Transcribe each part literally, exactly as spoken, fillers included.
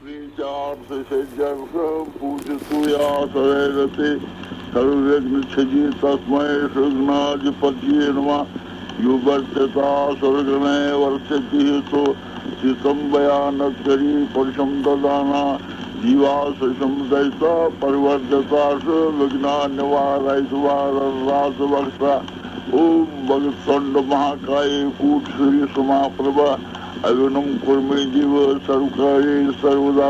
चार से सज्जन पूजितुया सदैरते सर्वविघ्न छजी तस्मै सृघ्नाधिपतये नमः। यो वर्तता स्वर्गनय वर्षति तो चितं वया नत्करी पुरुषं ददाना जीवा सुषम दयिता परिवर्तता स विघ्ना निवारयित्वा रास वक्ता। ओम भगतुंड महाकाय कूट सूर्य समाप्रभा अविनम कुर्मे दिव सर्वकारे सर्वदा।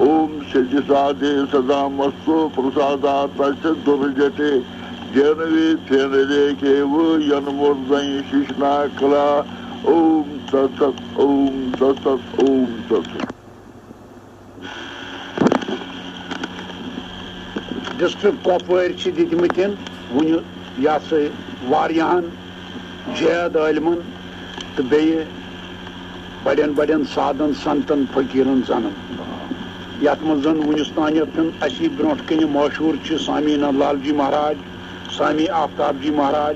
ओम सिद्धि साधे सदा मस्तु प्रसादा तस्य दुर्जटे। जनवे तेन देखेव यन मूर्धनि शिशना कला। ओम तत्सत, ओम तत्सत, ओम तत्सत। ڈسٹرکٹ کۄپوٲرۍ چھِ دِتمٕتۍ وُنہِ یَتھ سۭتۍ واریاہَن جید عٲلمَن تہٕ بیٚیہِ بَڑٮ۪ن بَڑٮ۪ن سادَن سنتَن فقیٖرَن زَنَن، یَتھ منٛز زَن وُنِس تانٮ۪تھ اَسی برٛونٛٹھ کَنہِ مشہوٗر چھِ سامی نند لال جی مہاراج، سامی آفتاب جی مہاراج،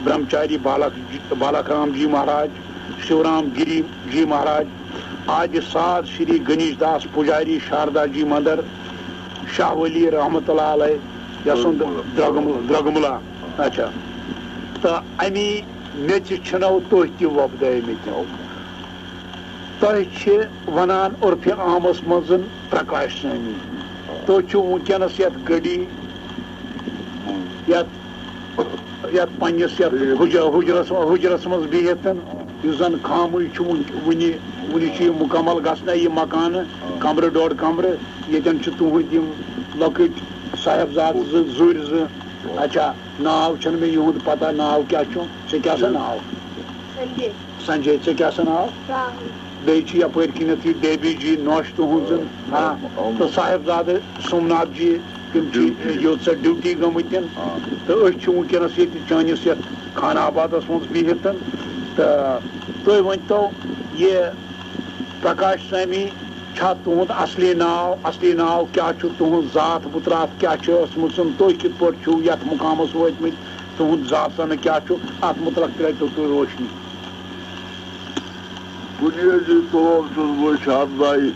برہمچاری بالک بالا کرام جی مہاراج، شیورام گری جی مہاراج، آدِ ساد شری گنیش داس پجاری شاردا جی مندر، شاہ ولی رحمت اللہ علیہ، یسند درگملا، درگملا۔ اچھا۔ تہٕ امی میٚژِ چھِنو تُہۍ تہِ وۄپدٲومٕتۍ۔ تۄہہِ چھِ ونان عرفِ عامس منٛز پرکاش سٲمی۔ تُہۍ چھِو وٕنکیٚنس یتھ گٔڑی، یتھ یتھ پننِس یتھ حُج-، حُجرس حُجرس منٛز بِہِتھ، یُس زن خامٕے چھُ وٕنہِ، وٕنہِ چھُ یہِ مُکمل گژھنَے یہِ مکانہٕ، کمرٕ ڈۄڈ کمرٕ۔ ییٚتٮ۪ن چھِ تُہنٛدۍ یِم لۄکٕٹۍ صاحبزادٕ زٕ، زُرۍ زٕ۔ اچھا، ناو چھُنہٕ مےٚ یِہُنٛد پتہ، ناو کیٛاہ چھُ؟ ژےٚ کیٛاہ سا ناو؟ سنجے۔ سنجے، ژےٚ کیٛاہ سا ناو؟ راہُل۔ بیٚیہِ چھِ یپٲرۍ کِنٮ۪تھ یہِ دیوی جی نوش تُہُنٛز، ہاں، تہٕ صاحبزادٕ سومناتھ جی، تِم چھِ ڈیوٹی۔ یوٚت سا ڈیوٹی گٔمٕتۍ۔ آ۔ تہٕ أسۍ چھِ وٕنکیٚنَس ییٚتہِ چٲنِس یَتھ خان آبادَس منٛز بِہِتھ۔ تہٕ تُہۍ ؤنۍ تو، یہِ پرکاش سامی چھا تُہُنٛد اصلی ناو؟ اصلی ناو کیٛاہ چھُ؟ تُہُنٛز ذات بُتراتھ کیٛاہ چھِ ٲسمٕژ؟ تُہۍ کِتھ پٲٹھۍ چھِو یَتھ مُقامَس وٲتۍ مٕتۍ؟ تُہُنٛد زاسَنہٕ کیٛاہ چھُ؟ اَتھ مُتعلق ترٛٲیتو تُہۍ روشنی۔ بنیٲدی طور چھُس بہٕ شاردائی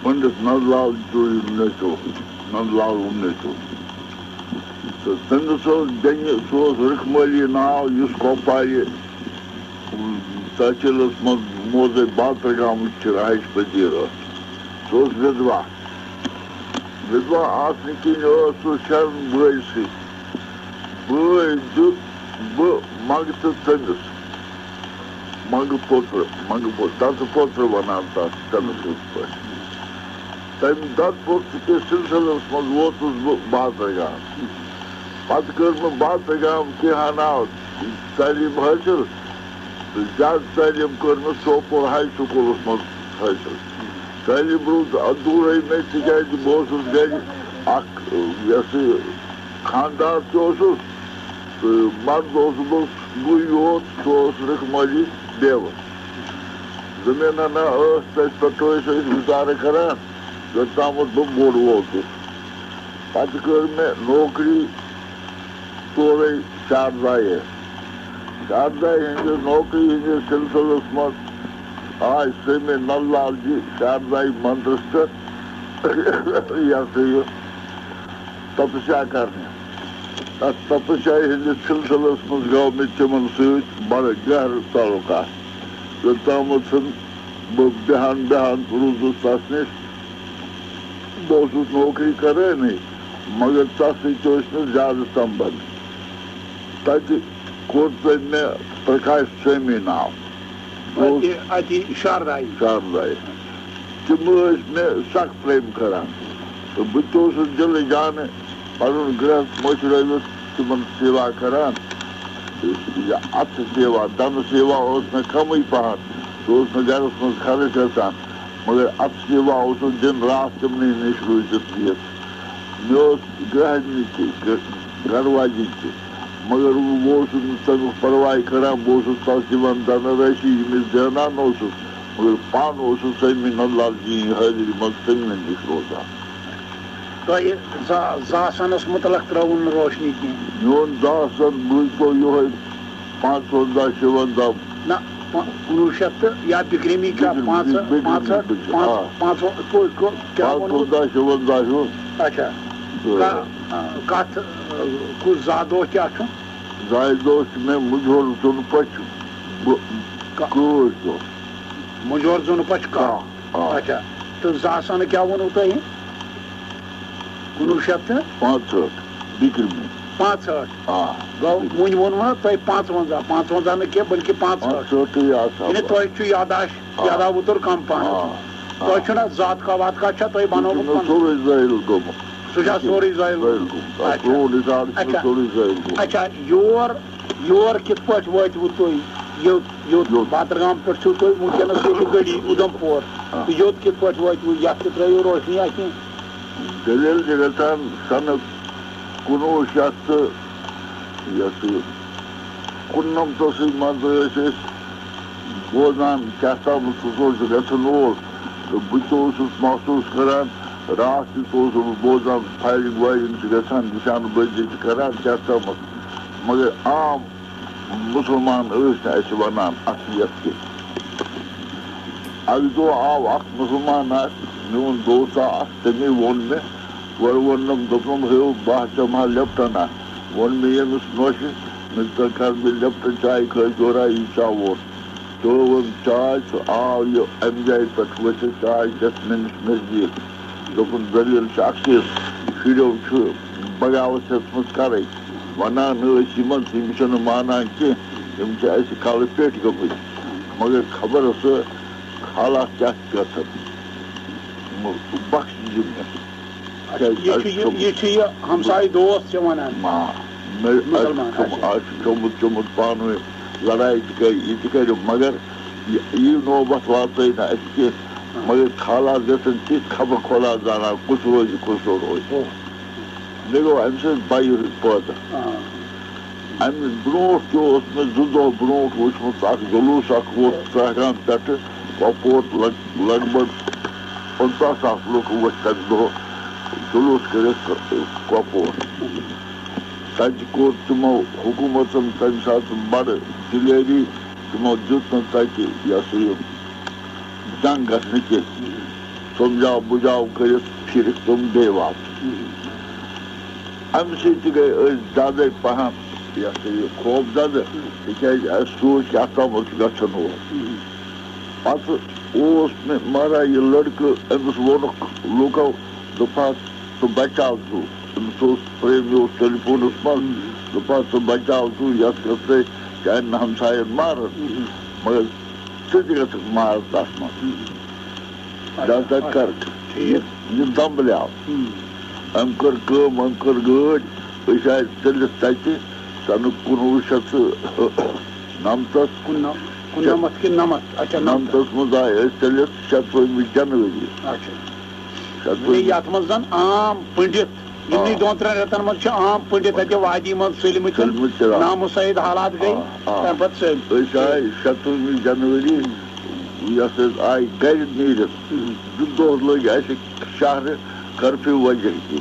پنڈت نند لال جویُن نیٚچو، نند لال وُن نیٚچو۔ تہٕ تٔمِس ٲس بیٚنہِ، سُہ اوس رِکھ مٲلی ناو، یُس کۄپوارِ تحصیٖلَس منٛز موزے باترگامٕچ رہائش پذیر ٲس۔ سُہ اوس وِدوا۔ وِدوا آسنہٕ کِنۍ ٲس سُہ شٮ۪ن بٲے سۭتۍ۔ بٲے دیُت بہٕ منٛگہٕ تہٕ تٔمِس۔ منٛگہٕ پوٚتُر، منٛگہٕ پوٚتُر، دَژٕ پوٚتُر وَنان تَتھ تٔمِس یِتھ پٲٹھۍ۔ تَمہِ دَژٕ پوٚتُر کِس سِلسِلَس منٛز ووتُس بہٕ باترگام۔ پَتہٕ کٔر مےٚ باترگام کینٛہہ ہنا تعلیٖم حٲصِل۔ تہٕ زیادٕ تعلیٖم کٔر مےٚ سوپور ہاے سکوٗلَس منٛز حٲصِل۔ تعلیٖم روٗز اَدوٗرَے مےٚ، تِکیٛازِ بہٕ اوسُس گَرِ اَکھ، یہِ ہسا یہِ، خانٛدار تہِ اوسُس تہٕ مرد اوسُس بہٕ گُے یوت، سُہ اوس رِکھ مٲلی بیوٕ۔ زٔمیٖن ہنا ٲس تَتہِ، پٮ۪ٹھ ٲسۍ أسۍ گُزارٕ کران، یوٚت تامَتھ بہٕ بوٚڑ ووتُس۔ پَتہٕ کٔر مےٚ نوکری تورے شاردایہِ۔ شاردایہِ ہٕنٛدِس نوکری ہٕنٛدِس سلسلس منٛز آے سٲمی نند لال جی شاردایہِ مندرس پٮ۪ٹھ، یہِ ہسا یہِ، تپسیا کرنہِ۔ تتھ تپسیا ہٕنٛدِس سلسلس منٛز گوٚو مےٚ تِمن سۭتۍ بڑٕ گہرٕ تعلقات۔ یوٚتامَتھ بہٕ بیہان بیہان روٗدُس تَس نِش۔ بہٕ اوسُس نوکری کرٲنی، مگر تَس سۭتۍ اوس مےٚ زیادٕ سمبنٛد۔ تَتہِ کوٚر تٔمۍ مےٚ پرکاش سٲمی ناو۔ بہٕ اوسُس اَتہِ، اَتہِ شاردایہِ۔ شاردایہِ۔ تِم ٲسۍ مےٚ سخ پرٛیم کران۔ تہٕ بہٕ تہِ اوسُس دِلہٕ جانہٕ پنُن گرٛہَس مٔشرٲوِتھ تِمن سیوا کران۔ یہِ اَتھٕ سیوا، دَنہٕ سیوا اوس مےٚ کمٕے پہن، سُہ اوس نہٕ گرس منٛز خرٕچ گژھان، مگر اَتھٕ سیوا اوسُس دِن راتھ تِمنٕے نِش روٗزِتھ بِہِتھ۔ مےٚ اوس گرٛہنی تہِ، گ-، گرٕ واجِنۍ تہِ، مگر بہٕ اوسُس نہٕ تَمیُک پرواے کران، بہٕ اوسُس تَس دِوان دَنہٕ رٲشی، ییٚمِس دیاناوان اوسُس، مگر پانہٕ اوسُس سٲمی نند لال جی یِنۍ حٲضری منٛز تٔمنٕے نِش روزان۔ تۄہہِ زا-، زاسنس مُتعلق ترٲوٕن نہٕ روشنی کینٛہہ۔ میون زاسن بوٗزۍ تو یِہوٚے پانٛژوَنزاہ شُوَنزاہ۔ نہ، کُنوُہ شیٚتھ تہٕ یا بِکرمی کیٛاہ، بِکرمی، پانٛژھ، بِکرمی، پانٛژہٲٹھ، بِکرمی، پانٛژھ، آ۔ پانٛژھ، کُ-، کُ-، کیٛاہ ووٚنمُت؟ پانٛژوَنٛزاہ، شُوَنزاہ ہیوٚو۔ اچھا۔ تہٕ کا-، آ، کَتھ، آ، کُس زا دۄہ کیٛاہ چھُ؟ زایہِ دۄہ چھُ مےٚ مُجہور زُنہٕ پَچھ بہٕ کا-، کٲشۍ دۄہ۔ مُجہور زُنہٕ پَچھ کاہ۔ آ، آ۔ اچھا۔ تہٕ زٕ ساس کیٛاہ ووٚنوٕ تۄہہِ؟ کُنوُہ شیٚتھ تہٕ؟ پانٛژہٲٹھ، بِکرمی۔ پانٛژہٲٹھ۔ آ۔ گوٚو، وُنہِ ووٚنوٕ نا تۄہہِ پانٛژوَنٛزاہ، پانٛژوَنٛزاہ نہٕ کینٛہہ، بلکہِ پانٛژہٲٹھ۔ پانٛژہٲٹھٕے آسہٕ ہا یعنی بہٕ۔ تۄہہِ چھُ یاداشت، آ۔ یاداوُتُر کم پہن۔ آ، آ۔ تۄہہِ چھُنہ ذات کا وات کا چھا تۄہہِ سُہ چھُ بنومُت مےٚ پنُن؟ سورُے ذٲیِل گوٚمُت۔ سُہ چھا سورُے ذٲیِل ذٲیِل گوٚمُت؟ گوٚمُت۔ آ، اچھا۔ سون حساب چھُ مےٚ اچھا۔ سورُے ذٲیِل گوٚمُت۔ اچھا، یور، یور کِتھ پٲٹھۍ وٲتوٕ تُہۍ؟ یوٚت، یوٚت یوٚت۔ بادرگام پٮ۪ٹھ چھُو تُہۍ وٕنکیٚنَس ییٚتہِ گٔڑی اُدھمپور۔ آ۔ تہٕ یوٚت کِتھ پٲٹھۍ وٲتوٕ؟ یَتھ تہِ ترٲیِو روشنی اَسہِ۔ دٔلیٖل چھِ گژھان سَنَس کُنوُہ شیٚتھ تہٕ یہِ ہسا یہِ کُننَمتَسٕے منٛز ٲسۍ أسۍ بوزان کیٛاہ تامَتھ سُہ اوس گژھن وول۔ تہٕ بہٕ تہِ اوسُس محسوٗس کران، راتھ تہِ تہِ اوسُس بہٕ بوزان فایرِنگ وایرِنگ چھِ گژھان، نِشانہٕ بٲزی چھِ کران کیٛاہ تامَتھ۔ مگر عام مُسلمان ٲسۍ نہٕ اَسہِ وَنان اَصلِیت کینٛہہ۔ اَکہِ دۄہ آو اَکھ مُسلمان اَکھ، میون دوستا اَکھ، تٔمۍ ووٚن مےٚ، گۄڈٕ ووٚننَم، دوٚپنَم، "ہے، بہٕ ہا چَمہٕ ہا لیپٹن اَکھ۔" ووٚن مےٚ ییٚمِس نوشہِ، مےٚ دوٚپ، "تَمہِ ساتہٕ کر مےٚ لیپٹن چاے کھٲج جورا، یہِ چاوون۔" تہٕ ووٚن چاے، سُہ آو یہِ اَمہِ جایہِ پٮ۪ٹھ ؤتھِتھ، چاے چٮ۪تھ مےٚ نِش نزدیٖک۔ دوٚپُن، "دٔلیٖل چھِ اَکھ چیٖز، شُریو چھُ بغاوت ہیٚژمٕژ کَرٕنۍ۔ وَنان ٲسۍ یِمَن، تِم چھِنہٕ مانان کینٛہہ، یِم چھِ اَسہِ کَلہٕ پیٚٹھۍ گٔمٕتۍ۔ مگر خبر ٲسہٕ حالات کیٛاہ چھِ گژھان، بخش زِ مےٚ۔" اچھا، کیٛازِ یہِ چھُ اَسہِ یہِ، چھُ یہِ چھُ یہِ ہمسایہِ دوست چھِ وَنان۔ ما، مےٚ، اَسہِ مُسلمان، چھُ، اچھا۔ اَسہِ چھُ کھیوٚمُت چوٚمُت پانہٕ ؤنۍ، لڑایہِ تہِ کَرِ، یہِ تہِ کَرِ، مگر یہِ، یہِ نوبت واتنٲے نہٕ اَسہِ کینٛہہ۔ مگر حالات گژھن تِتھۍ، خبر خۄدا زانان کُس روزِ، کُس نہٕ روزِ۔ مےٚ گوٚو اَمہِ سۭتۍ بَیہِ ہیوٗ پٲدٕ۔ آ۔ اَمہِ برونٛٹھ تہِ اوس مےٚ زٕ دۄہ برونٛٹھ وٕچھمُت اَکھ جلوٗس اَکھ ووت ترٛہرام پٮ۪ٹھٕ کۄپور، لگ، لگ بگ پنٛژاہ ساس لُکھ ؤتھۍ تَمہِ دۄہ جلوٗس کٔرِتھ کۄپور۔ تَتہِ کوٚر تِمو حکوٗمتَن تَمہِ ساتہٕ بَڑٕ دِلیری، تِمو دیُت نہٕ تَتہِ یہِ ہسا یہِ جنگ گژھنہٕ کینٛہہ۔ سمجھاو بُجھاو کٔرِتھ پھِرِکھ تِم بیٚیہِ واپس۔ اَمہِ سۭتۍ تہِ گٔے أسۍ زیادَے پَہَم، یہِ ہسا یہِ، خوف زدٕ، تِکیٛازِ اَسہِ سوٗنٛچ کہِ اَتھ تامَتھ چھُ گژھن وول۔ پَتہٕ اوس مےٚ مارا یہِ لٔڑکہٕ، أمِس ووٚنُکھ لوٗکو، دوٚپہَس، "ژٕ بچاو زُو۔" أمِس اوس پرٛیمی اوس ٹیلی فونَس منٛز، دوٚپہَس، "ژٕ بچاو زُو، یَتھ گٔژھ ژےٚ چانٮ۪ن ہمسایَن مارَن۔" مگر ژٕ تہِ گژھکھ مارٕ تَتھ منٛز۔ اچھا، دَپ تَتہِ اچھا، کَر۔ ٹھیٖک۔ یہِ دَمبلیو۔ أمۍ کٔر کٲم، أمۍ کٔر گٲڑۍ، أسۍ آے ژٔلِتھ تَتہِ سَنہٕ کُنوُہ شیٚتھ تہٕ نَمتَس۔ کُننَم-، کُننَمَتھ کِنہٕ نَمَتھ؟ اچھا، نَمتَس۔ نَمتَس منٛز آے أسۍ ژٔلِتھ شَتوُہمہِ جنؤری۔ اچھا۔ شَتوُہمہِ۔ یعنی یَتھ منٛز زَن عام پٔنڈِت، یِمنٕے آ۔ دۄن ترٛٮ۪ن رٮ۪تَن منٛز چھِ عام پٔنڈِت اَتہِ وادی منٛز ژٔلمٕتۍ۔ ژٔلمٕتۍ تہِ آ۔ نامُساعد حالات گٔے، آ، آ۔ تَمہِ پَتہٕ ژٔلۍ۔ أسۍ آے شَتوُہمہِ جنؤری، یَتھ أسۍ آے گَرِ نیٖرِتھ۔ زٕ دۄہ لٔگۍ اَسہِ شہرٕ کرفیو وجہ کہِ۔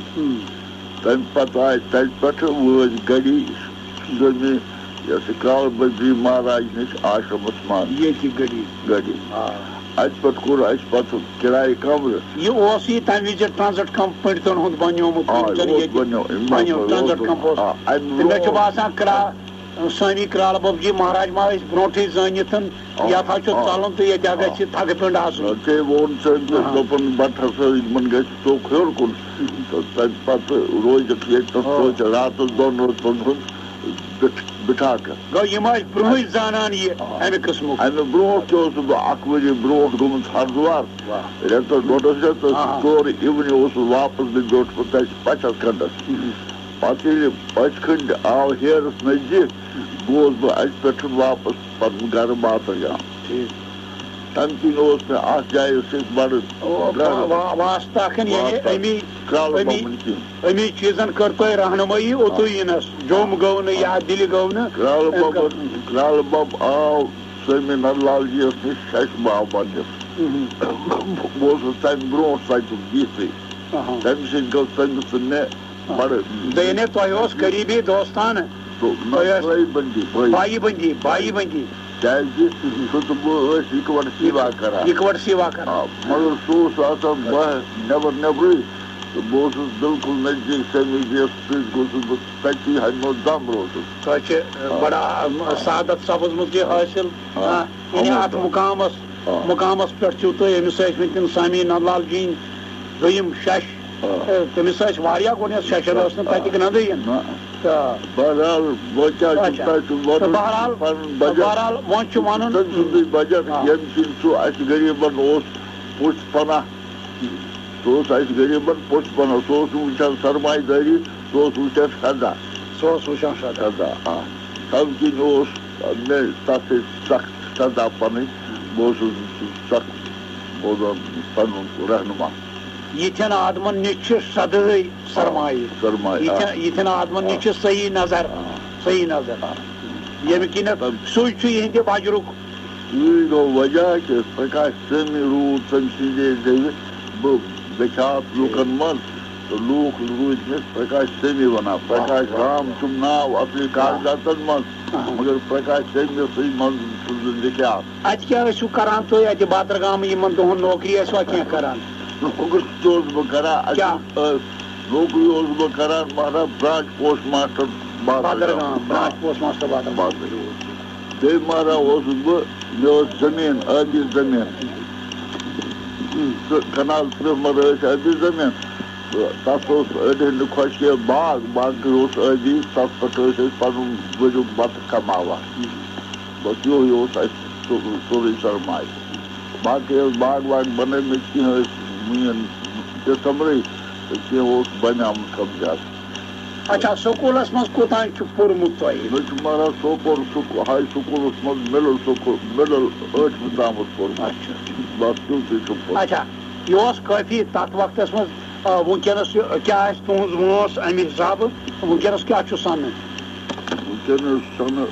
تَمہِ پتہٕ آے تَتہِ پٮ۪ٹھٕ وٲتۍ گڑی سٲنہِ یَتھ کرٛالہٕ بدری مہاراج نِش آشرمس منٛز۔ ییٚتہِ گڑی۔ گڑی۔ آ۔ اَتہِ پٮ۪ٹھ کوٚر اَسہِ پَتہٕ کِرایہِ کمرٕ۔ یہِ اوس یہِ تَمہِ وِزِ ٹرانزٹ کمپ پنڈتن ہُنٛد بنیومُت آ، وٕنکٮ۪ن اوس ییٚتہِ۔ بنیو-، اَمہِ بنیو برونٛہہ ٹرانزٹ اوس۔ کمپ اوس۔ آ، اَمہِ تہٕ مےٚ چھُ برونٛہہ۔ باسان کرا-، سٲنی کرٛالہٕ بَب جی مہاراج ما ٲسۍ برونٛٹھٕے زٲنِتھ، آ، یَتھ ہا چھُ آ۔ ژَلُن تہٕ ییٚتہِ ہا گژھِ آ۔ تھَکہٕ پِنٛڈ آسُن۔ تہٕ ژےٚ ووٚن ژےٚ تہٕ آ۔ دوٚپُن بَٹھَس ٲسۍ یِمَن گژھِ ژوٚک ہیوٚر کُن۔ تہٕ تَمہِ پَتہٕ روزِکھ ییٚتہِ تَس آ۔ توتہِ راتَس دۄن رٲژَن ہُنٛد بِٹھ-، بِٹھاکہٕ۔ گوٚو یِم ٲسۍ برونٛہٕے زانان یہِ آ۔ اَمہِ قٕسمُک۔ اَمہِ برونٛٹھ تہِ اوسُس بہٕ اَکھ ؤری برونٛٹھ گوٚمُت ہردُوار۔ واہ۔ رٮ۪تَس ڈۄڈَس رٮ۪تَس آ۔ ژورٕ اِونہِ اوسُس واپَس بہٕ بیوٗٹھمُت تَتہِ پَچھَس کھنٛڈَس۔ پتہٕ ییٚلہِ پٔتۍ کھنٛڈ آو ہیرس نزدیٖک، گوس بہٕ اَتہِ پٮ۪ٹھ واپس پنُن گرٕ ماترگام۔ ٹھیٖک۔ تَمہِ کِنۍ اوس مےٚ اَتھ جایہِ سۭتۍ بڑٕ او، گرٕ وا-، وا-، واسطہ کن یعنی واسطہ۔ اَمی، کرٛالہٕ اَمی، بۄمن کِنۍ۔ اَمی چیٖزن کٔر تۄہہِ رہنمٲیی اوٚتُے آ۔ یِنس، جوٚم گوٚو نہٕ یا دِلہِ گوٚو نہٕ۔ کرٛالہٕ اَمہِ بۄمن، کر-، کرٛالہٕ بۄم آو سٲمی نند لال جی یس نِش شش باب وننس۔ بہٕ اوسُس تَمہِ برونٛہہ تَتہِ بِہتھٕے۔ اہا۔ تَمہِ سۭتۍ گوٚو تٔمِس تہٕ مےٚ بڑٕ۔ دوٚیمہِ تۄہہِ اوس قریٖبی دوستانہٕ۔ تو-، نہ، تۄہہِ ٲس بٲے بندی، بٲے۔ بایی بندی، بایی بندی۔ کیٛازِ سُہ تہٕ بہٕ ٲسۍ یِکوَٹہٕ سیوا کران۔ یِکوَٹہٕ سیوا کران۔ آ، مگر سُہ اوس آسان بہٕ نٮ۪بر نٮ۪برٕے، تہٕ بہٕ اوسُس بِلکُل نزدیٖک سیمی جیَس سۭتۍ گوٚژھُس بہٕ تٔتی ہَنہِ منٛز دم روزُن۔ تۄہہِ چھِ، آ۔ بڑٕ، آ، سعادت سپٕزمٕژ یہِ حٲصِل۔ آ۔ آ، یعنی اَتھ مُقامَس، آ۔ مُقامَس پٮ۪ٹھ چھِو تُہۍ، أمِس ٲسۍ وٕنکٮ۪ن سامیٖن لال جی دوٚیِم شش۔ آ۔ تہٕ تٔمِس ٲسۍ واریاہ گۄڈٕنٮ۪تھ ششَن ٲس نہٕ تَتہِ گرٛنٛدٕے یِن۔ نہ۔ تہٕ بہرحال، وۄنۍ کیٛاہ چھُ اچھا۔ تۄہہِ چھُ تہٕ وَنُن؟ بہرحال، پَنُن بجٹ، بہرحال، وۄنۍ چھُ وَنُن۔ تٔمۍ سُنٛدُے بجٹ، آ۔ ییٚمہِ کِنۍ سُہ اَسہِ غریٖبَن اوس پُشت پناہ۔ سُہ اوس اَسہِ غریٖبَن پُشت پناہ۔ سُہ اوس نہٕ وٕچھان سرمایہِ دٲری، سُہ اوس وٕچھان سدا۔ سُہ اوس وٕچھان سدا۔ سدا، آ۔ تَمہِ کِنۍ اوس مےٚ تَتھ سۭتۍ سخ سدا پَنٕنۍ۔ بہٕ اوسُس سُہ سخ بوزان پَنُن رہنما۔ یِتھٮ۪ن آدمن نِش چھِ سدٲے سرمایہِ۔ سرمایہِ، آ۔ یِتھٮ۪ن، یِتھٮ۪ن آدمن نِش آ۔ چھِ صحیح نظر، آ۔ صحیح نظر۔ آ۔ ییٚمہِ کِنٮ۪تھ تَم سُے چھُ یِہنٛدِ بجرُک۔ یی گوٚو وجہ کہِ پرکاش سٲمی روٗد تٔمۍ سٕنٛدے زیوِ بہٕ بِکھیات لوٗکن منٛز، تہٕ لوٗکھ روٗدۍ مےٚ پرکاش سٲمی وَنان۔ پرکاش رام چھُم ناو اصلی کاغذاتن منٛز، آ۔ مگر پرکاش سٲمی سٕے منٛز چھُس بہٕ بِکھیات۔ اَتہِ کیٛاہ ٲسِو کران تُہۍ اَتہِ بادرگام یِمن دۄہن؟ نوکری ٲسوا کینٛہہ کران؟ نوکری تہِ اوسُس بہٕ کران، اَتہِ کیٛاہ؟ ٲس نوکری اوسُس بہٕ کران مہراہ branch post master Badergam. Badergam, branch post master Badergam. Badergam. بیٚیہِ مہراہ اوسُس بہٕ، مےٚ ٲس زٔمیٖن، ٲبی زٔمیٖن۔ تہٕ کنال ترٕٛہ مَرٕ ٲسۍ ٲبی زٔمیٖن۔ تہٕ تَتھ اوس أڑۍ ہٕنٛدِ خۄشکہِ باغ، باقٕے اوس ٲبی، تَتھ پٮ۪ٹھ ٲسۍ أسۍ پَنُن ؤریُک بَتہٕ کَماوان۔ بَس یِہوٚے اوس اَسہِ سورُے، سورُے سرمایہِ۔ باقٕے ٲس باغ واغ بَنٲومٕتۍ، کینٛہہ ٲسۍ وٕنہِ ڈسمبرٕے، تہٕ کینٛہہ اوس بَنیومُت کَم زیادٕ۔ اچھا، سکوٗلَس منٛز کوٗتام چھُ پوٚرمُت تۄہہِ؟ مےٚ چھُ مَران سوپور سکوٗل، ہاے سکوٗلَس منٛز، مِڈل سکوٗل، مِڈل ٲٹھمہِ تامَتھ پوٚرمُت۔ اچھا۔ بَس تیُتُے چھُم پوٚرمُت۔ اچھا، یہِ اوس کٲفی تَتھ وقتَس منٛز، آ، وٕنکیٚنَس یہِ، کیٛاہ آسہِ تُہٕنٛز وٲنٛس اَمہِ حِسابہٕ؟ وٕنکیٚنَس کیٛاہ چھُ سَنہٕ؟ وٕنکیٚنَس سَنہٕ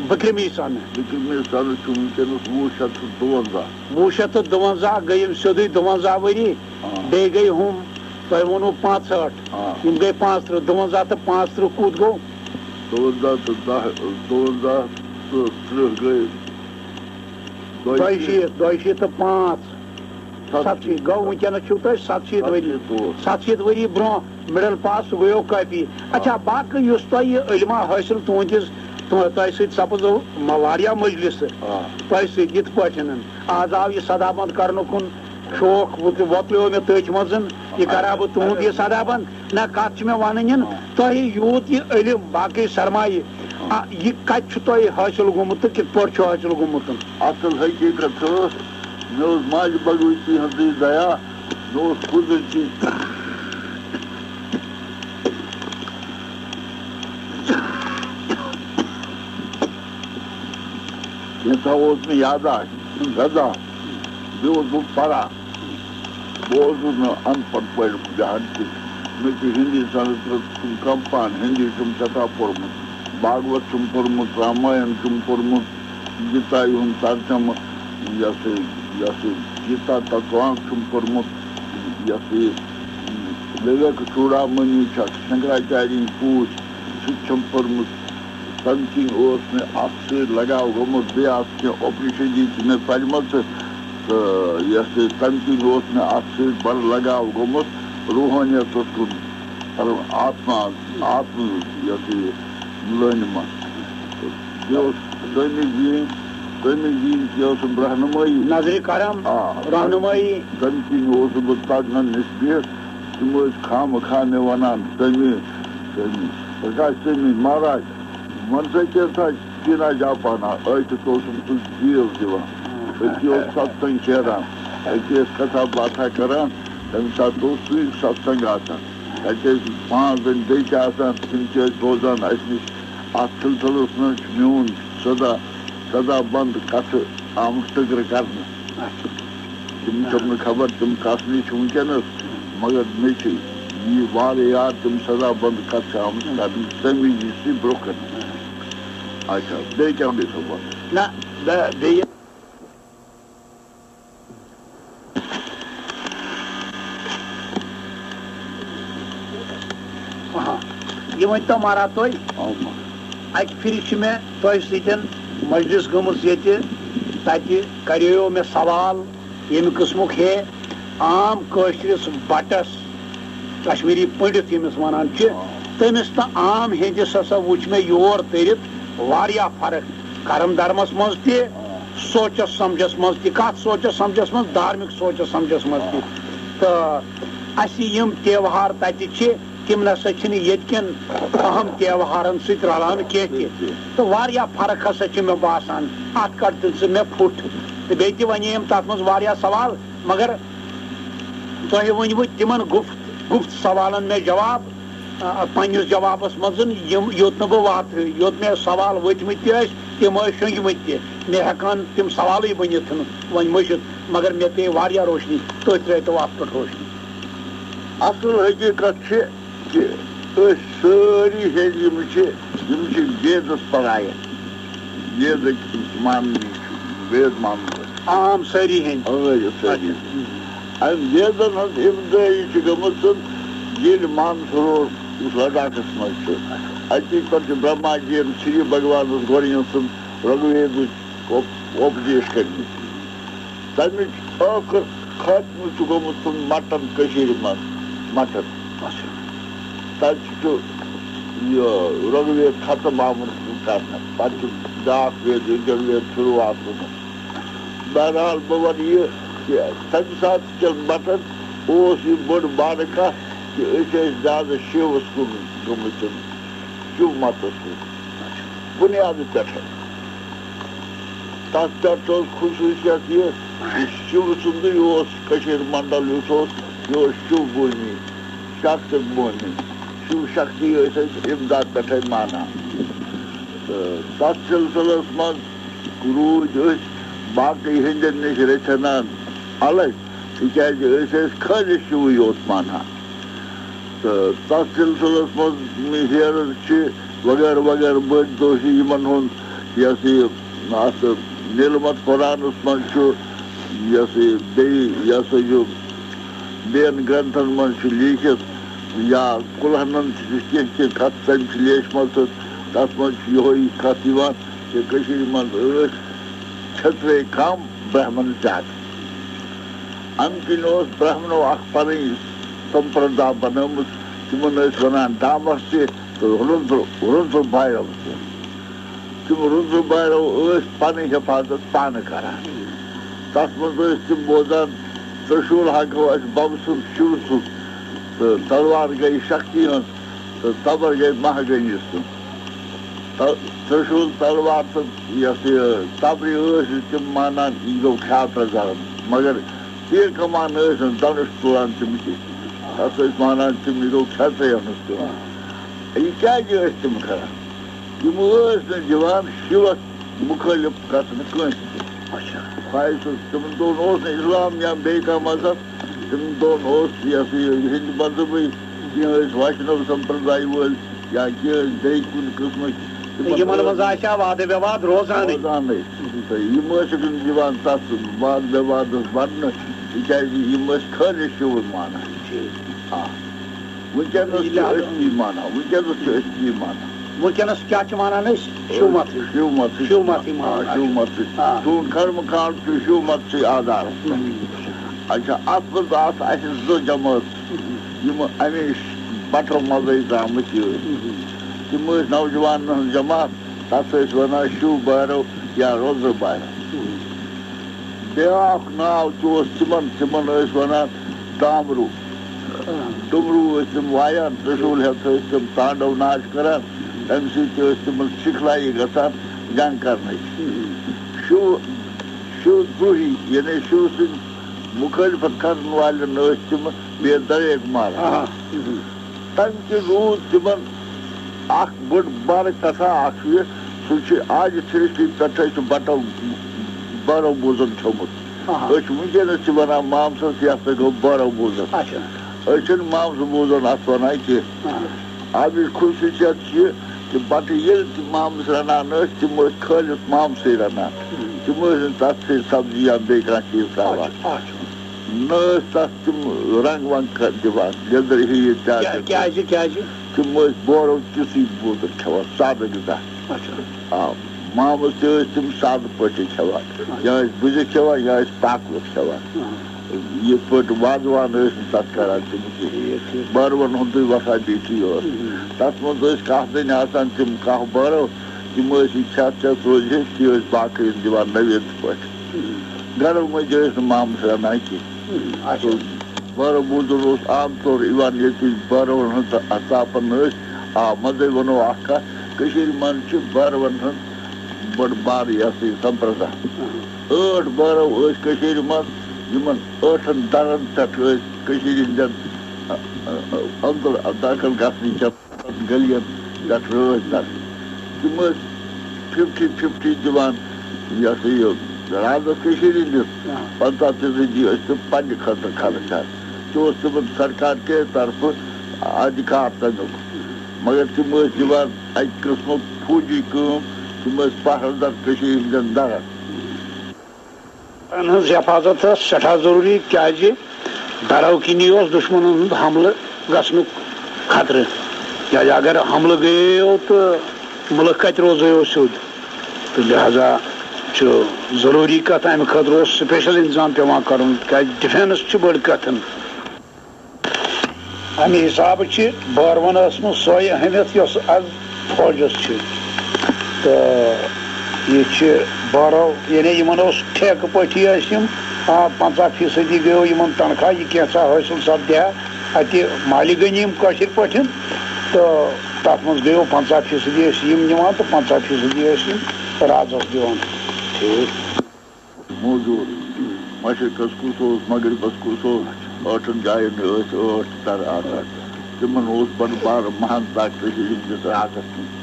بِکرمی سَنہٕ۔ بِکرمی سَنہٕ چھُ وٕنکیٚنَس وُہ شیٚتھ تہٕ دُوَنزاہ۔ وُہ شیٚتھ تہٕ دُوَنزاہ گٔے یِم سیوٚدُے دُوَنزاہ ؤری۔ آ۔ بیٚیہِ گٔے ہُم، تۄہہِ ووٚنوُ پانٛژہٲٹھ۔ آ۔ یِم گٔے پانٛژترٕٛہ، دُوَنزاہ تہٕ پانٛژترٕٛہ کوٗت گوٚو؟ دُوَنزاہ تہٕ دَہ، دُوَنزاہ تہٕ ترٕٛہ گٔے دۄیہِ شیٖتھ، دۄیہِ شیٖتھ تہٕ پانٛژھ۔ ستشیٖتھ۔ گوٚو وٕنکیٚنَس چھِو تۄہہِ ستشیٖتھ ؤری۔ ستشیٖتھ وُہُر۔ ستشیٖتھ ؤری برونٛہہ مِڈل پاس، سُہ گوٚو کٲفی۔ آ۔ اچھا، باقٕے یُس تۄہہِ یہِ علمہ حٲصِل تُہٕنٛدِس، تُہ-، تۄہہِ سۭتۍ سپٕزو م-، واریاہ مجلسہٕ۔ آ۔ تۄہہِ سۭتۍ یِتھ پٲٹھۍ۔ آز آو یہِ سدا بنٛد کرنُک کُن شوق، وۄ-، وۄتلیو مےٚ تٔتھۍ منٛز، یہِ کرا بہٕ تُہُنٛد یہِ سدا بنٛد۔ نہ، کتھ چھِ مےٚ ونٕنۍ، آ۔ تۄہہِ یوٗت یہِ علم، باقٕے سرمایہِ، آ۔ آ، یہِ کتہِ چھُ تۄہہِ حٲصِل گوٚمُت تہٕ کِتھ پٲٹھۍ چھُ حٲصِل گوٚمُت؟ اصل حقیقت چھُ، مےٚ اوس ماجہِ بگوتی ہٕنٛزٕے دیا، مےٚ اوس قدرتی کینٛژھا اوس مےٚ یاداشت، غذا، بیٚیہِ اوسُس بہٕ پران۔ بہٕ اوسُس نہٕ ان پڑھ پٲٹھۍ جہان کینٛہہ۔ مےٚ چھُ ہِندی سنسکرت چھُم کم پان، ہِندی چھُم سٮ۪ٹھاہ پوٚرمُت، بھاگوت چھُم پوٚرمُت، راماین چھُم پوٚرمُت، گیٖتا ہُنٛد ترجمہٕ، یہِ ہسا یہِ، یہِ ہسا یہِ گیٖتا تتوانگ چھُم پوٚرمُت، یہِ ہسا یہِ وِویک چوٗڑامنی چھکھ، شنکراچاریِنۍ پوٗتۍ، سُہ تہِ چھُم پوٚرمُت۔ تَمہِ کِنۍ اوس مےٚ اَتھ سۭتۍ لگاو گوٚمُت، بیٚیہِ آسہٕ کینٛہہ اُپنِشدی تہِ مےٚ پَرِمَژٕ، تہٕ یہِ ہسا یہِ تَمہِ کِنۍ اوس مےٚ اَتھ سۭتۍ بَڑٕ لگاو گوٚمُت روحٲنیتَس کُن، مطلب آتما، آتما، یہِ ہسا یہِ لٲنہِ منٛز۔ بیٚیہِ اوس سٲمی دیٖن، سٲمی دیٖن تہِ ٲسٕم رہنمٲیی۔ نظرِ کرم، آ، رہنمٲیی۔ تَمہِ کِنۍ اوسُس بہٕ تَتٮ۪ن نِش بِہِتھ، تِم ٲسۍ خامہٕ خامہٕ وَنان، سٲمی، سٲمی، پرکاش سٲمی مہراج۔ وۄنۍ سا کیٛاہ سا چیٖنا جاپانا، أتھۍ اوسُم سُہ جیٖل دِوان۔ أتی اوس ستسنگ پھیران، أتی ٲسۍ کتھا باتھا کران، تمہِ ساتہٕ اوس سُے ستسنگ آسان۔ تتہِ ٲسۍ پانٛژھ زٔنۍ بیٚیہِ تہِ آسان، تِم تہِ ٲسۍ بوزان اسہِ نِش۔ اتھ سلسلس منٛز چھُ میون سدا، سدا بند کتھٕ آمُت ٹٕکرٕ کرنہٕ۔ تِم چھَم نہٕ خبر تِم کَس نِش چھِ وٕنکیٚنَس، مگر مےٚ چھِ یہِ واریاہ یاد تِم سزا بنٛد کَتھ چھِ آمٕژ کرنہٕ تَمہِ وِزِ یُس یہِ برٛونٛہہ کَنہِ۔ اچھا، بیٚیہِ کیٛاہ بیٚیہِ خبر؟ نہ، بے-، بیٚیہِ۔ آہا۔ یہِ ؤنۍ تو مارا تُہۍ، آ، مارا۔ اَکہِ پھِرِ چھِ مےٚ تۄہہِ سۭتۍ مجلس گٔمٕژ ییٚتہِ، تَتہِ کرییو مےٚ سوال ییٚمہِ قٕسمُک ہے عام کٲشرِس بٹس، کشمیری پنڈت ییٚمِس وَنان چھِ، تٔمِس تہٕ عام ہیٚندِس ہسا وُچھ مےٚ یور تٔرِتھ واریاہ فرق کرم دھرمس منٛز تہِ، سونچس سمجھس منٛز تہِ، کتھ سونچس سمجھس منٛز، دھارمک سونچس سمجھس منٛز تہِ۔ تہٕ اَسہِ یِم تہوار تَتہِ چھِ، تِم نسا چھِنہٕ ییٚتہِ کٮ۪ن اہم تہوارن سۭتۍ رلان کینٛہہ تہِ۔ تہٕ واریاہ فرق ہسا چھِ مےٚ باسان، اَتھ کَڑ تہٕ ژٕ مےٚ پھُٹ۔ تہٕ بیٚیہِ تہِ وَنے یِم تَتھ منٛز واریاہ سوال، مگر تۄہہِ ؤنۍ وٕ تِمن گُفت گُفت سوالن مےٚ جواب۔ آ، پننِس جوابس منٛز یِم، یوٚت نہٕ بہٕ واتہٕ، یوٚت مےٚ سوال ؤتھمٕتۍ تہِ ٲسۍ، تِم ٲسۍ شۄنٛگمٕتۍ تہِ۔ مےٚ ہٮ۪کان تِم سوالٕے بٔنِتھ وۄنۍ مٔشِتھ، مگر مےٚ پیٚیہِ واریاہ روشنی تٔتھۍ رٲتۍ تہٕ وَتھ پٮ۪ٹھ روشنی۔ اصل حقیقت چھِ کہِ أسۍ سٲری ہیٚنٛدۍ یِم چھِ، یِم چھِ ویدس پرایتھ، ویدٕکۍ ماننی چھِ، وید مانن وٲلۍ۔ عام سٲری ہیٚنٛدۍ۔ اۭں، یہِ سٲری۔ امہِ ویدن ہٕنٛز ابتدٲیی چھِ گٔمٕژ ییٚلہِ مانسروور، یُس لداخس منٛز چھُ، اتی پٮ۪ٹھ چھُ برہما جی ین سری بھگوانس گۄڈٕ یِم سُنٛد رگ ویدٕچ اُپ-، اُپدیش کٔرمٕتۍ۔ تَمِچ ٲخٕر خٲتمہٕ چھُ گوٚمُت سُہ مٹن کٔشیٖرِ منٛز، مٹن۔ تَتہِ چھُ یہِ رگ وید ختم آمُت کرنہٕ۔ پَتہٕ چھُ بیٛاکھ وید، یجُر وید شروٗعات گوٚمُت۔ بہرحال، بہٕ وَنہٕ یہِ کہِ تَمہِ ساتہٕ کٮ۪ن مٹن اوس یہِ بٔڑ بارٕ کَتھ کہِ أسۍ ٲسۍ زیادٕ شِوَس کُن گٔمٕتۍ، شِو متَس کُن۔ بُنیادٕ پٮ۪ٹھَے۔ تَتھ پٮ۪ٹھ اوس خصوٗصیت یہِ، یہِ شِو سُنٛدُے اوس کٔشیٖرِ منڈل یُس اوس، یہِ اوس شِو بھوٗمی، شکتِک بھوٗمی۔ شِو شکتی ٲسۍ أسۍ اِبتدا پٮ۪ٹھَے مانان۔ تہٕ تَتھ سِلسِلَس منٛز روٗدۍ أسۍ باقٕے ہیٚنٛدٮ۪ن نِش رٔژھِ ہنا الگ، تِکیٛازِ أسۍ ٲسۍ خٲلِص شِوٕے یوت مانان۔ تہٕ تَتھ سِلسِلَس منٛز یِم ہیرٕ چھِ وغٲرٕ وغٲرٕ بٔڑۍ دۄہ چھِ یِمَن ہُنٛد، یہِ ہسا یہِ اَتھ نیٖلمت قرآنَس منٛز چھُ، یہِ ہسا یہِ بیٚیہِ یہِ ہسا یہِ بیٚیَن گرٛنتھَن منٛز چھُ لیٖکھِتھ یا کُلہنَن تہِ چھِ کینٛہہ کینٛہہ کَتھ تَمہِ چھِ لیچھمَژٕ، تَتھ منٛز چھِ یِہوٚے کَتھ یِوان کہِ کٔشیٖرِ منٛز ٲسۍ چھٔترے کَم، برہمن زیادٕ۔ اَمہِ کِنۍ اوس برہمنو اکھ پنٕنۍ سمپردا بنٲومٕژ، تِمن ٲسۍ وَنان ڈامس تہِ تہٕ رُدر، رُدر بایو تہِ۔ تِم رُدر بایو ٲسۍ پنٕنۍ حفاظت پانہٕ کران۔ تَتھ منٛز ٲسۍ تِم بوزان ترشول ہاکو اَسہِ بَبہٕ سُنٛد، شِو سُنٛد، تہٕ تلوار گٔے شکتی ہٕنٛز، تہٕ تبر گٔے مہاگٔنی سُنٛد۔ تہٕ ترشول تلوار تہٕ یۄس یہِ تبرِ ٲسۍ، تِم مانان یہِ گوٚو کھیاترا دھرم، مگر تیٖر کمان ٲسۍ نہٕ دَنُش تُلان تِم کینٛہہ۔ تَتھ ٲسۍ وَنان تِم، یہِ گوٚو کھیترِیَن ہٕنٛز کٲم۔ یہِ کیٛازِ ٲسۍ تِم کران؟ یِم ٲسۍ نہٕ دِوان شِوَس مُخٲلِف گژھنہٕ کٲنٛسہِ تہِ۔ خواہش اوس، تِمن دۄہن اوس نہٕ اِسلام یا بیٚیہِ کانٛہہ مذہب، تِمن دۄہن اوس یہِ ہسا یہِ ہیٚنٛدۍ مذہبٕے، کینٛہہ ٲسۍ ویشنو سمپردایہِ وٲلۍ یا کینٛہہ ٲسۍ بیٚیہِ کُنہِ قٕسمٕکۍ۔ تِمن یِمن ٲس منٛز آسہِ ہا وادٕ وِواد روزانٕے۔ روزانٕے۔ تہٕ یِم ٲسِکھ نہٕ دِوان تَتھ واد وِوادَس بَڑنہٕ، تِکیٛازِ یِم ٲسۍ خٲلِص شِوٕے مانان۔ آ۔ وٕنکیٚنَس چھِ أسۍ تی مانان، وٕنکیٚنَس چھِ أسۍ تی مانان۔ وٕنکیٚنَس کیٛاہ چھِ مانان أسۍ؟ شِو متٕے۔ شِو متٕے۔ شِو متٕے مانان۔ آ، شِو متٕے۔ آ۔ سون کرم کانڈ چھُ شِو متسٕے آدھار۔ اچھا، اَتھ منٛز آسہٕ اَسہِ زٕ جمٲژ، یِم اَمے بَٹھو منٛزٕے درٛامٕتۍ یٲتۍ۔ تِم ٲسۍ نوجوانَن ہٕنٛز جماعت، تَتھ ٲسۍ وَنان شِو بھیرو یا رُدر بھیرو۔ بیٛاکھ ناو تہِ اوس تِمن، تِمن ٲسۍ وَنان دامروٗ۔ ڈُمروٗ ٲسۍ تِم وایان، ترٛشوٗل ہٮ۪تھ ٲسۍ تِم تانڈو ناچ کران، تَمہِ سۭتۍ تہِ ٲسۍ تِمن سِکھلایی گژھان جنگ کرنٕچ۔ شِو، شِو دروہی، یعنی شِو سٕنٛدۍ مُخٲلفت کرن والٮ۪ن ٲسۍ تِم بے دریک ماران۔ تَمہِ کِنۍ روٗد تِمن اکھ بٔڑ بارٕ کتھا اکھ یہِ، سُہ چھُ آدِ سرشٹی پٮ۪ٹھے چھُ بٹو بارو بوزن تھوٚومُت۔ أسۍ چھِ وٕنکیٚنس تہِ ونان مامسس، یہِ ہسا گوٚو بارو بوزن۔ أسۍ چھِنہٕ مامسہٕ بوزن اتھ ونان کینٛہہ۔ اَمِچ خصوٗصیت چھِ یہِ کہِ بتہٕ ییٚلہِ تہِ مامس رنان ٲسۍ، تِم ٲسۍ خٲلِص مامسٕے رنان۔ تِم ٲسۍ نہٕ تتھ سۭتۍ سبزی یا بیٚیہِ کانٛہہ چیٖز ترٛاوان۔ نہ ٲسۍ تَتھ تِم رنٛگ ونٛگ کَتھ دِوان، لیٚدٕر ہیٚیہِ تہِ آسہِ۔ کیٛازِ، کیٛازِ؟ تِم ٲسۍ بورو تِژھٕے بوتل کھٮ۪وان، سادٕ غذا۔ آ، مامَس تہِ ٲسۍ تِم سادٕ پٲٹھۍ کھٮ۪وان، یا ٲسۍ بُزِتھ کھٮ۪وان، یا ٲسۍ پاکوِتھ کھٮ۪وان۔ یِتھ پٲٹھۍ وازوان ٲسۍ نہٕ تَتھ کَران تِم کینٛہہ۔ بٲروَن ہُنٛدُے وۄتھان بیٚیہِ اوس۔ تَتھ منٛز ٲسۍ کاہ زٔنۍ آسان، تِم کاہ بٲرو، تِم ٲسۍ یہِ کھٮ۪تھ چٮ۪تھ روزِ ہے، تہِ ٲسۍ باقٕے دِوان نوید پٲٹھۍ۔ گرو منٛز ٲسۍ نہٕ مامہٕ پھرٛنان کینٛہہ۔ اچھا۔ بٲرو موٗدُن اوس عام طور یِوان، ییٚتہِ بٲروَن ہٕنٛز ژاپَن ٲسۍ۔ آ، منٛزَے وَنو اَکھ کَتھ، کٔشیٖرِ منٛز چھِ بٲروَن ہٕنٛز بٔڑ بار یہِ ہسا یہِ سمپردا۔ ٲٹھ بٲرو ٲسۍ کٔشیٖرِ منٛز، یِمَن ٲٹھَن دَرَن پٮ۪ٹھ ٲسۍ کٔشیٖرِ ہِنٛدٮ۪ن، آ، آ، اَندَر دٲخٕل گژھنہٕ کٮ۪ن گٔلیَن پٮ۪ٹھ رٲچھ دَر۔ تِم ٲسۍ فِفٹی فِفٹی دِوان، یہِ ہسا یہِ، رازَس کٔشیٖرِ ہِنٛدِس۔ آ۔ پنٛژاہ فیٖصدی ٲسۍ تِم پنٛنہِ خٲطرٕ خرٕچ ہٮ۪وان۔ تہِ اوس تِمَن سرکار کہِ طرفہٕ ادھیکار تَمیُک۔ مگر تِم ٲسۍ دِوان اَکہِ قٕسمُک فوجی کٲم، تِم ٲسۍ پہرٕ دَر کٔشیٖرِ ہِنٛدٮ۪ن دَرَن۔ ہٕنٛز حفاظت ٲس سٮ۪ٹھاہ ضروٗری، کیٛازِ دَرو کِنی اوس دُشمَنَن ہُنٛد حملہٕ گژھنُک خطرٕ۔ کیٛازِ اگر حملہٕ گٔیو تہٕ مُلک کَتہِ روزیو سیوٚد؟ تہٕ لہذا چھُ ضروٗری کَتھ، اَمہِ خٲطرٕ اوس special اِنتظام پٮ۪وان کَرُن، کیٛازِ defence چھِ بٔڑ کَتھ۔ اَمہِ حسابہٕ چھِ بٲروَن ٲسمٕژ سۄے اہمیت، یۄس از فوجَس چھِ۔ تہٕ یہِ چھِ بٲرو، یعنی یِمَن اوس ٹھیکہٕ پٲٹھی ٲسۍ یِم، آ، پنٛژاہ فیٖصدی گٔیو یِمَن تنخواہ، یہِ کینٛژھا حٲصِل سپدِ ہا اَتہِ مالِ غنیٖم کٲشِر پٲٹھۍ، تہٕ تَتھ منٛز گٔیو پنٛژاہ فیٖصدی ٲسۍ یِم نِوان تہٕ پنٛژاہ فیٖصدی ٲسۍ یِم رازَس دِوان۔ ٹھیٖک۔ موزوٗر، مشرقس کُس اوس، مغربس کُس اوس، ٲٹھن جاین ٲسۍ ٲٹھ تَرٕ آسان۔ تِمن اوس بَڑٕ بارٕ محنت اکھ کٔشیٖرِ ہٕنٛدِس رازس منٛز۔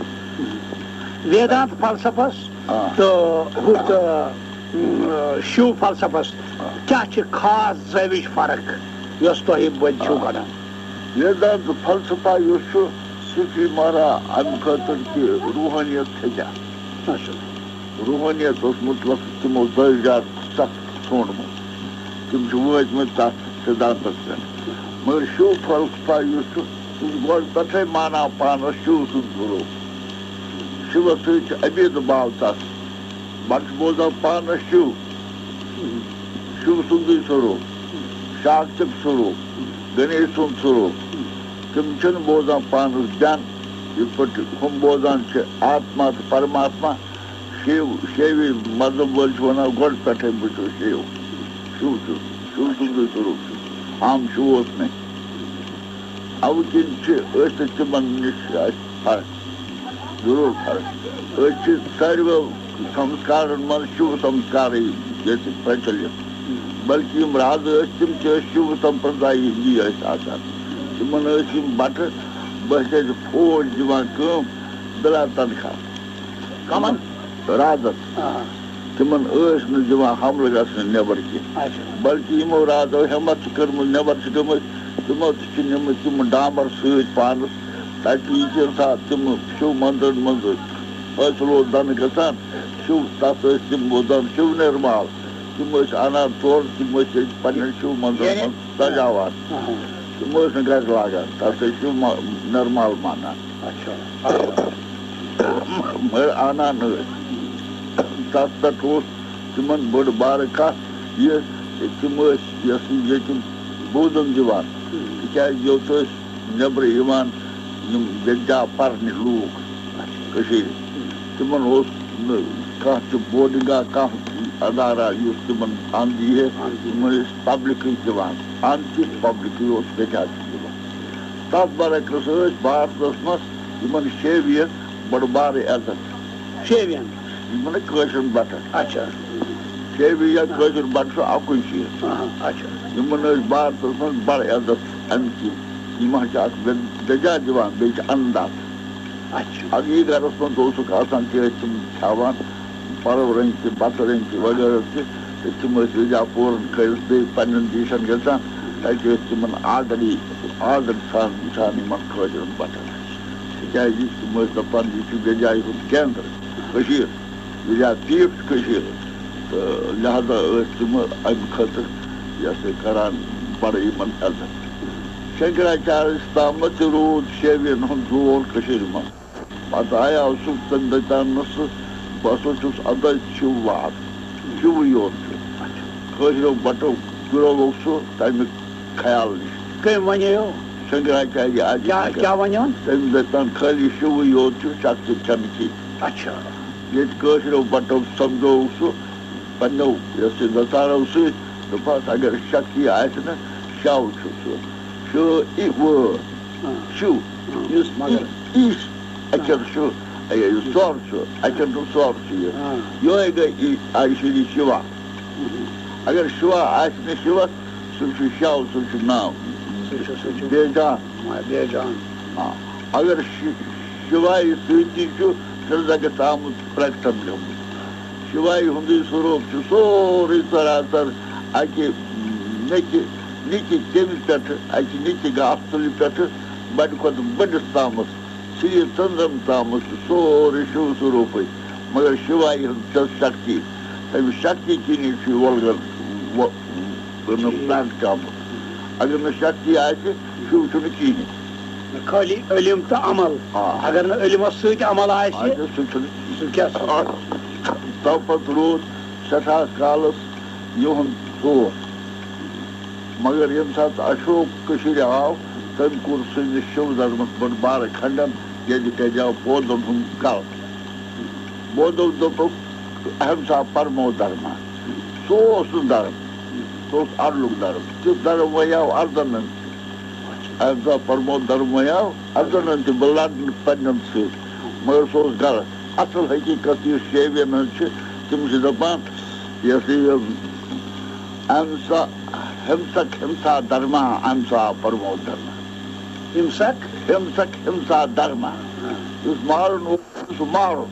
ویدانت فلسفس آ۔ تہٕ ہُتھ، آ، شِو فلسفس آ۔ کیٛاہ چھِ خاص زٲوِج فرق یۄس تۄہہِ بٔلۍ چھِو آ۔ کڑان؟ ویدانت فلسفہ یُس چھُ، سُہ چھُ مارا اَمہِ خٲطرٕ کہِ روحٲنیت تھٔکیٛاہ۔ اچھا۔ روحٲنیت اوس مطلب تِمو دٲوۍ جار سخت ژھونٛڈمُت۔ تِم چھِ وٲتمٕتۍ تَتھ سِدھانتَس پٮ۪ٹھ۔ مگر شِو فلسفہ یُس چھُ، سُہ چھُ گۄڈٕ پٮ۪ٹھَے مانان پانَس شِو سُنٛد ضروٗر۔ شِوَس سۭتۍ چھِ عبیٖد باو تَتھ۔ بَٹہٕ چھِ بوزان پانَس شِو، شِو سُنٛدُے سوروٗپ، شاکتِک سوروٗپ، گنیش سُنٛد سوروٗپ۔ تِم چھِنہٕ بوزان پانَس بٮ۪ن، یِتھ پٲٹھۍ ہُم بوزان چھِ آتما تہٕ پرماتما۔ شیو، شیوی مذہب وٲلۍ چھِ وَنان، گۄڈٕ پٮ۪ٹھَے وٕچھو شیو۔ شِو چھُ، شِو سُنٛدُے سوروٗپ چھُ۔ عام شِو اوس نہٕ۔ اَوٕ کِنۍ چھِ أسۍ تہٕ تِمَن نِش اَسہِ فرق، ضروٗر فرق۔ أسۍ چھِ ساروِیو سمسکارَن منٛز شِو سمسکارٕے ییٚتہِ پرٛچلِت۔ بلکہِ یِم رازٕ ٲسۍ، تِم تہِ ٲسۍ شِو سمپردایہِ ہِنٛدی ٲسۍ آسان۔ تِمَن ٲسۍ یِم بَٹہٕ بحیثیت فوج دِوان کٲم بِلا تنخواہ۔ کَمَن؟ رازَن۔ آ۔ تِمَن ٲسۍ نہٕ دِوان حملہٕ گژھنہٕ نٮ۪بر کینٛہہ۔ اچھا۔ بلکہِ یِمو رازو ہٮ۪مَتھ چھِ کٔرمٕژ، نٮ۪بر چھِ گٔمٕتۍ، تِمو تہِ چھِ نِمٕتۍ تِم ڈامبر سۭتۍ پانَس، تاکہِ یہِ کہِ ساتہٕ تِم شِو مندرن منٛز فٲصلہٕ اوس دَنہٕ گژھان، شِو، تَتھ ٲسۍ تِم بوزان شِو نِرمال۔ تِم ٲسۍ اَنان تورٕ، تِم ٲسۍ ییٚتہِ پنٛنٮ۪ن شِو مندرن یعنی منٛز سجاوان۔ آ۔ تِم ٲسۍ نہٕ گرِ لاگان، تَتھ ٲسۍ شِو ما-، نِرمال مانان۔ اچھا۔ مگر اَنان ٲسۍ۔ تَتھ پٮ۪ٹھ اوس تِمن بٔڑ بارٕ کَتھ یہِ، تِم ٲسۍ یۄس یہِ ییٚتہِ بوزُن دِوان، تِکیٛازِ یوٚت ٲسۍ نٮ۪برٕ یِوان یِم وِدیا پَرنہِ لوٗکھ کٔشیٖرِ، تِمَن اوس نہٕ کانٛہہ تہِ بوڈِنٛگا، کانٛہہ ادارہ یُس تِمَن اَنٛد یی ہے، تِمَن ٲسۍ پبلِکٕے دِوان، اَنٛد تہِ پبلِکٕے اوس وِدیا تہِ دِوان۔ تَتھ برعکس ٲسۍ بھارتَس منٛز یِمَن شیوِیَن بٔڑ بارٕ عزت۔ شیوِیَن؟ یِمَن کٲشرٮ۪ن بَٹَن۔ اچھا۔ شیوی یا کٲشُر بَٹہٕ چھُ اَکُے چیٖز۔ آ، اچھا۔ یِمَن ٲسۍ بھارتَس منٛز بَڑٕ عزت اَمہِ کِنۍ۔ یِم حظ چھِ اَکھ بے-، بیجا دِوان، بیٚیہِ چھِ اَنٛداز۔ اچھا۔ اَگہٕ یہِ گَرَس منٛز اوسُکھ آسان، تہِ ٲسۍ تِم کھٮ۪وان، پَلو رٔنٛگۍ تہِ، بَتہٕ رٔنٛگۍ تہِ وغٲرٕ تہِ، تہٕ تِم ٲسۍ وِجا پوٗرَن کٔرِتھ بیٚیہِ پنٛنٮ۪ن دیٖشَن گژھان۔ تَتہِ ٲسۍ تِمَن آدری، آدر سان وٕچھان یِمَن کٲشرٮ۪ن بَٹَن۔ تِکیٛازِ تِم ٲسۍ دَپان، یہِ چھُ وِجایہِ ہُنٛد کیندر، کٔشیٖر۔ وِجا پیٖٹھ چھُ کٔشیٖر۔ تہٕ لہذا ٲسۍ تِم اَمہِ خٲطرٕ، یہِ ہسا یہِ، کران بَڑٕ یِمَن عزت۔ شنکراچاریہَس تامَتھ تہِ روٗد شیوِیَن ہُنٛد زور کٔشیٖرِ منٛز۔ پتہٕ آیاو سُہ، تٔمۍ دَپیٛاو نہٕ سُہ بہٕ ہسا چھُس اَدٕ شِو وَہَد، شِوٕے یوت چھُ۔ کٲشرٮ۪و بَٹو گِرولوو سُہ تَمیُک خیال نِش۔ کٔمۍ وَنیو؟ شنکراچاریہ آدی کیٛاہ، شنکر۔ کیٛاہ وَنیو؟ تٔمۍ دَپان خٲلی شِوٕے یوت چھُ، شکتی چھَنہٕ کِہیٖنۍ۔ اچھا۔ ییٚتہِ کٲشرٮ۪و بَٹو سَمجھووُکھ سُہ پنٛنیو یۄس یہِ نژارو سۭتۍ، دوٚپہَس اگر شکتی آسہِ نہٕ، شَو چھُ سُہ۔ شٲ ای وٲ۔ آ۔ شِو۔ آ، یُس مگر ای، ایش اچھر چھُ، یہِ سۄر چھُ، اچھر نہٕ سۄر چھُ یہِ۔ آ۔ یِہوٚے گٔے ای آیہِ شِری شِوا۔ اگر شِوا آسہِ نہٕ شِوَس، سُہ چھُ شَو، سُہ چھُ ناو۔ سُہ چھُ، سُہ چھُ بے جان۔ ما-، بے جان۔ آ۔ اگر شِ-، شِوایہِ سۭتی چھُ، سُہ زَگَس آمُت پرٛکٹَن گٔمٕژ۔ شِوایہِ ہُنٛدُے سوروٗپ چھُ سورُے سراسر اَکہِ نِکہِ، نِکہِ کیٚمہِ پٮ۪ٹھٕ، اَکہِ نِکہِ گاسہٕ تُلہِ پٮ۪ٹھٕ بَڑِ کھۄتہٕ بٔڑِس تامَتھ، سِرِ ژٔنٛدرَم تامَتھ چھُ سورُے شِو سوروٗپٕے۔ مگر شِوایہِ ہٕنٛز چھَس شکتی، تَمہِ شکتی کِنی چھُ یہِ وۄلگَن وۄ-، ٹھیٖک۔ پرٛانٛٹھ آمُت۔ اگر نہٕ شکتی آسہِ، شِو چھُنہٕ کِہیٖنۍ۔ خٲلی علم تہٕ عمل۔ آ۔ اگر نہٕ علمس سۭتۍ عمل آسہِ، آسہِ، سُہ چھُنہٕ۔ سُہ کیٛاہ سُہ؟ آ، تَو پتہٕ روٗد سٮ۪ٹھاہ کالس یِہُنٛد دور۔ مگر ییٚمہِ ساتہٕ اشوک کٔشیٖرِ آو، تٔمۍ کوٚر سٲنِس شِو دھرمس پٮ۪ٹھ بارٕ کھنڈن، ییٚتہِ کَریو بودھن ہُنٛد غلط۔ بودھو دوٚپُکھ، اہم سا پرمو دھرما۔ سُہ اوس نہٕ دھرم، سُہ اوس اَرلُک دھرم۔ تیُتھ دھرم وَنیٛاو اَردَنَن تہِ۔ اہم سا پرمو دھرم وَنیٛاو اَردَنَن تہِ، بہٕ لَڑٕ نہٕ پنٛنٮ۪ن سۭتۍ۔ مگر سُہ اوس غلط۔ اَصٕل حقیٖقت یُس شیویَن ہٕنٛز چھِ، تِم چھِ دَپان، یہِ ہسا یہِ، اہم سا، ہِمسک ہِمسا دھرما، اہم سا پرمو دھرما۔ ہِمسک؟ ہِمسک ہِمسا دھرما۔ یُس مارُن اوس، سُہ مارُن۔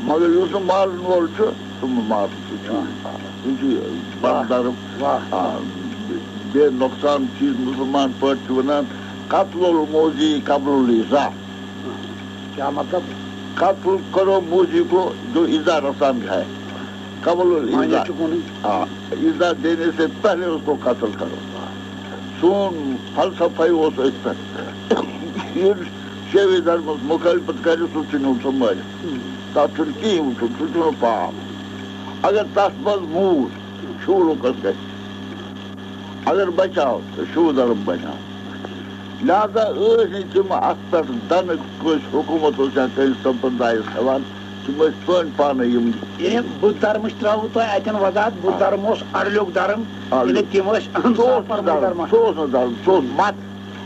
مگر یُس نہٕ مارُن وول چھُ، سُہ مہٕ مارُن۔ سُہ چھُ، سُہ چھُ بڑٕ دھرم۔ واہ۔ آ، بیٚیہِ نۄقصان چیٖز مُسلمان پٲٹھۍ چھِ وَنان، قتل الموذی قبل الایذاء۔ کیا مطلب؟ قتل کرو موذی کو، جو ایذا رسان ہے۔ قبل معنی الایذاء۔ چھُ کُنُے۔ آ، ایذا دینے سے پہلے اس کو قتل کرو۔ سون فلسفہ اوس أتھۍ پٮ۪ٹھ۔ ییٚلہِ شیوی دھرمس مخالفت کرِ، سُہ ژھٕنِو سنبھٲلِتھ۔ تَتھ چھُنہٕ کِہیٖنۍ وٕچھُن، سُہ چھُنہٕ پاپ۔ اگر تَتھ منٛز موٗد شُولُکس گژھِ، اگر بچاو، تہٕ شِو دھرم بچاو۔ لہذا ٲسۍ نہٕ تِم اَتھ پٮ۪ٹھ دَنہٕ کٲنٛسہِ حکوٗمت اوس یا کٲنٛسہِ سمپردایَس ہٮ۪وان، تِم ٲسۍ پٲنۍ پانَے یِم۔ یعنی بُدھ دھرمٕچ ترٛٲوٕ تۄہہِ اَتٮ۪ن وضاحت، بُدھ آ۔ دھرم اوس اَرلیوٚک دھرم، آ، یعنی تِم ٲسۍ اہم سُہ اوس نہٕ پرمو دھرم، دھرم۔ سُہ اوس نہٕ دھرم، سُہ اوس مت،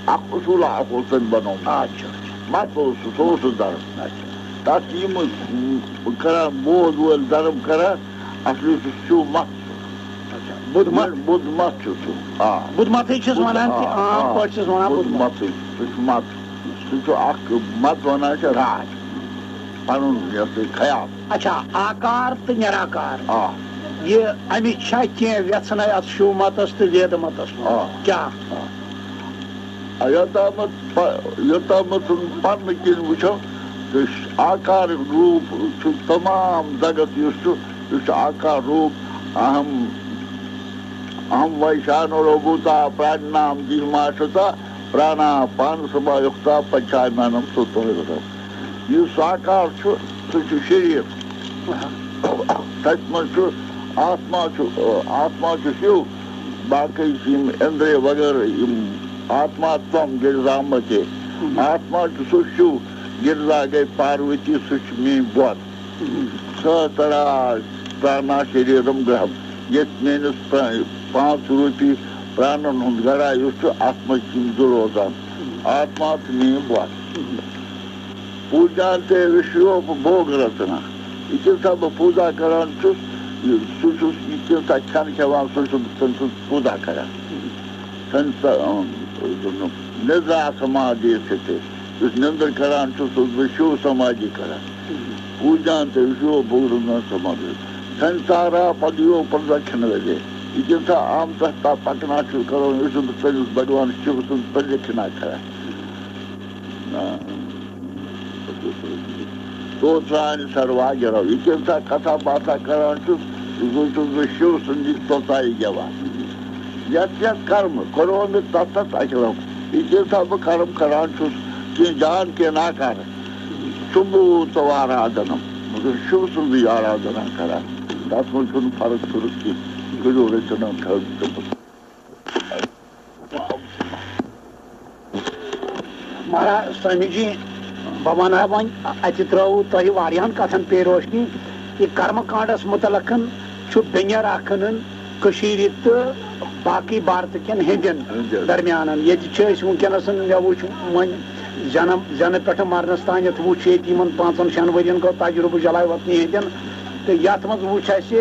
اَکھ اصوٗل اَکھ اوس تٔمۍ بنوومُت۔ آ، اچھا، اچھا۔ مت اوس سُہ، سُہ اوس نہٕ دھرم۔ اچھا۔ تَتھ چھِ یِم کران، بوز وٲلۍ دھرم کران، اصلی چھُ سُہ مت۔ اچھا، بُدھ مت۔ بُدھ مت چھُ سُہ۔ آ۔ بُدھ متٕے چھِس بُدھ، وَنان تہِ، آ، عام آ۔ پٲٹھۍ چھِس وَنان بُدھ بُدھ مت۔ متٕے، سُہ چھُ مت۔ سُہ چھُ اکھ مت وَنان چھِ راج۔ پَنُن یہِ ہسا یہِ خیال۔ اچھا، آکار تہٕ نِراکار۔ آ۔ یہِ اَمِچ چھا کینٛہہ وٮ۪ژھٕنَے اَتھ شِو متَس تہٕ وید متَس منٛز؟ آ۔ کیٛاہ؟ آ۔ یوٚتامَتھ پ-، یوٚتامَتھ زَن پَرنہٕ کِنۍ وٕچھو، تہٕ آکارُک روٗپ چھُ تمام جگت یُس چھُ، یہِ چھُ آکار روٗپ۔ اہم، اہم ویشانو روبوتا پرانام دیما شتا، پرانا پان سما یُکتا پچھایمانم سوتو۔ یُس آکار چھُ، سُہ چھُ شریٖر۔ تَتہِ منٛز چھُ آتما چھُ، آتما چھُ شِو، باقٕے چھِ یِم اِندرے وغٲرٕ یِم آتما تم گِرزا متے۔ آتما چھُ سُہ شِو، گِرزا گٔے پاروتی، سُہ چھُ میٛٲنۍ بۄن۔ سہسرا پرانا شریرم گرہم، ییٚتہِ میٛٲنِس پرٛ-، پانٛژھ روٗپی پرانن ہُنٛد گڑھا یُس چھُ، اَتھ منٛز چھِ یِم زٕ روزان، آتما تہٕ میٛٲنۍ بۄن۔ پوٗجان تے وِشیو بھوگ رتنا۔ یہِ کِنۍ سا بہٕ پوٗزا کران چھُس، یہِ، سُہ چھُس، یہِ کِنۍ سا کھٮ۪ن کھٮ۪وان، سُہ چھُس بہٕ تٔمۍ سٕنٛز پوٗزا کران۔ سنسا، اۭں، نِدرا سمادھی سِتھِ۔ یُس نِندٕر کران چھُ، سُہ چھُس بہٕ شِو سمادھی کران۔ پوٗجان تے وِشیو بھوگ رتنا سمادھی۔ سنسارا پدیو پرزا کھٮ۪ن وَزے۔ یہِ کِنۍ سا آمتس تا پکنا چھُس کران، یہِ چھُس بہٕ سٲنِس بھگوان شِو سٕنٛز پرزا کھٮ۪نا کران۔ آ۔ ستوترانی سروا گرو۔ یہِ کیٛاہ سا کتھا باتھا کران چھُس، سُہ چھُس بہٕ شِو سٕنٛدی توتایہِ گٮ۪وان۔ یتھ یتھ کرم کرو مےٚ تتھ تتھ اکرم۔ یہِ کیٛاہ سا بہٕ کرم کران چھُس، کینٛہہ جان کینٛہہ ناکار۔ شمبھو توارادنم۔ مگر شِو سٕنٛزٕے آرادھنا کران۔ تَتھ منٛز چھُنہٕ فرق فرق کینٛہہ۔ کٔرِو رٔژھِ ہنا تھٔج تہٕ مہراج سامی جی، بہٕ وَنہٕ ہا وۄنۍ، اَتہِ ترٛٲوٕ تۄہہِ واریاہَن کَتھَن پے روشنی۔ یہِ کرمہٕ کانڈَس مُتعلقَن چھُ بٮ۪نیَر اَکھ کٕنُن کٔشیٖرِ تہٕ باقٕے بھارتہٕ کٮ۪ن ہیٚندٮ۪ن ہیٚندٮ۪ن۔ درمیانَن۔ ییٚتہِ چھِ أسۍ وٕنکیٚنَس، مےٚ وٕچھ وۄنۍ زٮ۪نہٕ، زٮ۪نہٕ پٮ۪ٹھٕ مَرنَس تام یَتھ وٕچھ ییٚتہِ یِمَن پانٛژَن شٮ۪ن ؤرِیَن گوٚو تَجرُبہٕ جلاے وطنی ہیٚندٮ۪ن۔ تہٕ یَتھ منٛز وٕچھ اَسہِ،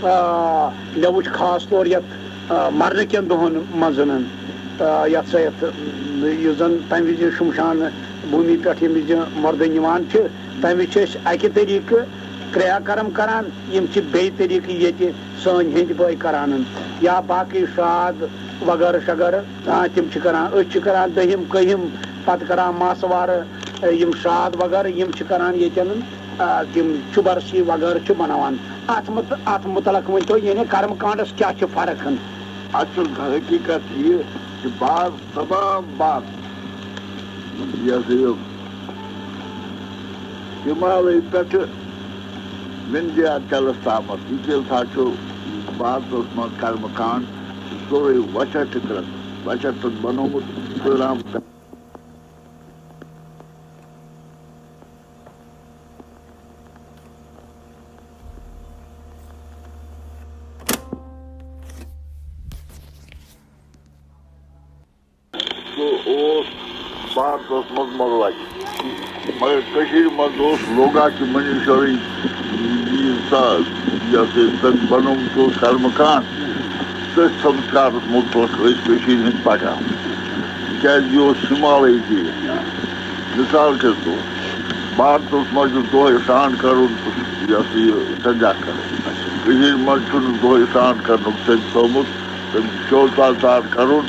آ، مےٚ وٕچھ خاص طور یَتھ، آ، مَرنہٕ کٮ۪ن دۄہَن منٛز، آ، یَتھ سا یَتھ، یُس زَن تَمہِ وِزِ شمشان بھوٗمی پٮ۪ٹھ ییٚمہِ وِزِ مردٕ نِوان چھِ، تَمہِ وِزِ چھِ أسۍ اَکہِ طریٖقہٕ کریا کرم کران، یِم چھِ بیٚیہِ طریٖقہٕ ییٚتہِ سٲنۍ ہیٚنٛدۍ بٲے کران، یا باقٕے شرٛاد وغٲرٕ شغٲرٕ، آ، تِم چھِ کران۔ أسۍ چھِ کران دٔہِم کٔہِم، پتہٕ کران ماسہٕ وارٕ، یِم شرٛاد وغٲرٕ یِم چھِ کران ییٚتٮ۪ن، آ، تِم چُبرسی وغٲرٕ چھِ بناوان۔ اتھ مت-، اتھ متعلق ؤنۍ تو، یعنی کرم کانڈس کیٛاہ چھِ فرق؟ اصل حقیقت یہِ کہِ بعض تمام بات، یہِ ہسا یہِ ہمالے پٮ۪ٹھٕ وِندھیا چلس تامتھ، یہِ تہِ ہسا چھُ بھارتس منٛز کرم کانڈ، سُہ سورُے وچھٹکرت، وچھٹن بنومُت، سُہ رام۔ سُہ اوس بھارتس منٛز مۄغلن، مگر کٔشیٖرِ منٛز اوس لوگا کہِ منیشورٕے یہِ سا، یہِ ہسا یہِ تٔمۍ بنوومُت اوس کرم کانڈ۔ تٔتھۍ سمسکارس مُتعلق ٲسۍ کٔشیٖرِ ہٕنٛدۍ پکان، تِکیازِ یہِ اوس ہمالے دیش۔ مثال کے طور، بھارتس منٛز چھُ دۄہے سرٛان کرُن تہٕ یہِ ہسا یہِ سنجا کرُن۔ کٔشیٖرِ منٛز چھُنہٕ دۄہے سرٛان کرنُک تٔمۍ تھوٚومُت، تٔمۍ چھُ شوچاچار کرُن،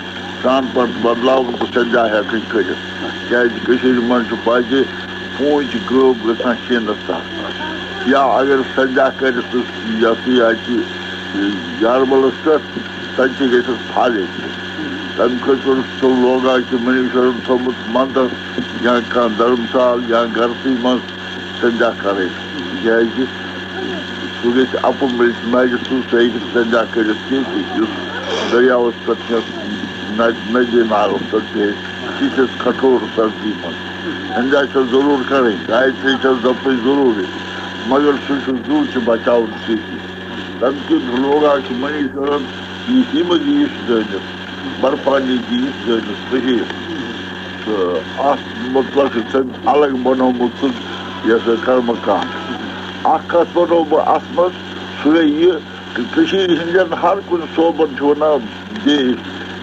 سرٛان پتہٕ بدلاوُن تہٕ سنجا ہٮ۪کٕنۍ کٔرِتھ۔ کیازِ کٔشیٖرِ منٛز چھُ بجہِ پوٗنٛچہِ گٲو گژھان شیٖنس تل۔ یا اگر سنجا کرِ سُہ یہِ ہسا یہِ اتہِ یارملس پٮ۪ٹھ، تتہِ تہِ گژھِ اَسہِ فالے کھیوٚن۔ تمہِ خٲطرٕ چھُ لوگا کہِ منیشورن تھوٚومُت مندر یا کانٛہہ دھرمسال یا گرسٕے منٛز سنجا کرٕنۍ، تِکیازِ سُہ گژھِ اَپُمرِتھ مَرِ سُہ، سُہ ہیٚکہِ نہٕ سنجا کٔرِتھ کینٛہہ، یُس دٔریاوَس پٮ۪ٹھ چھِ، نہ-، ندی نالَس پٮ۪ٹھ بیٚیہِ تِتھِس کٹھور سردی منٛز۔ سنجا چھےٚ ضروٗر کَرٕنۍ، گایتری چھےٚ زَپٕنۍ ضروٗری، مگر سُہ چھُ زُو تہِ بچاوُن سۭتی۔ تَمہِ کِنۍ لوگا کہِ منیشورَن یہِ ہِمہٕ دیٖش زٲنِتھ، برفانی دیٖش زٲنِتھ کٔشیٖر۔ تہٕ اَتھ مُتعلق چھُ تٔمۍ الگ بنوومُت سُہ، یہِ ہسا کرمہٕ کانٛڈ۔ اَکھ کَتھ وَنو بہٕ اَتھ منٛز، سُہ گٔے یہِ کہِ کٔشیٖرِ ہٕنٛدٮ۪ن ہر کُنہِ صوبن چھِ وَنان دیش،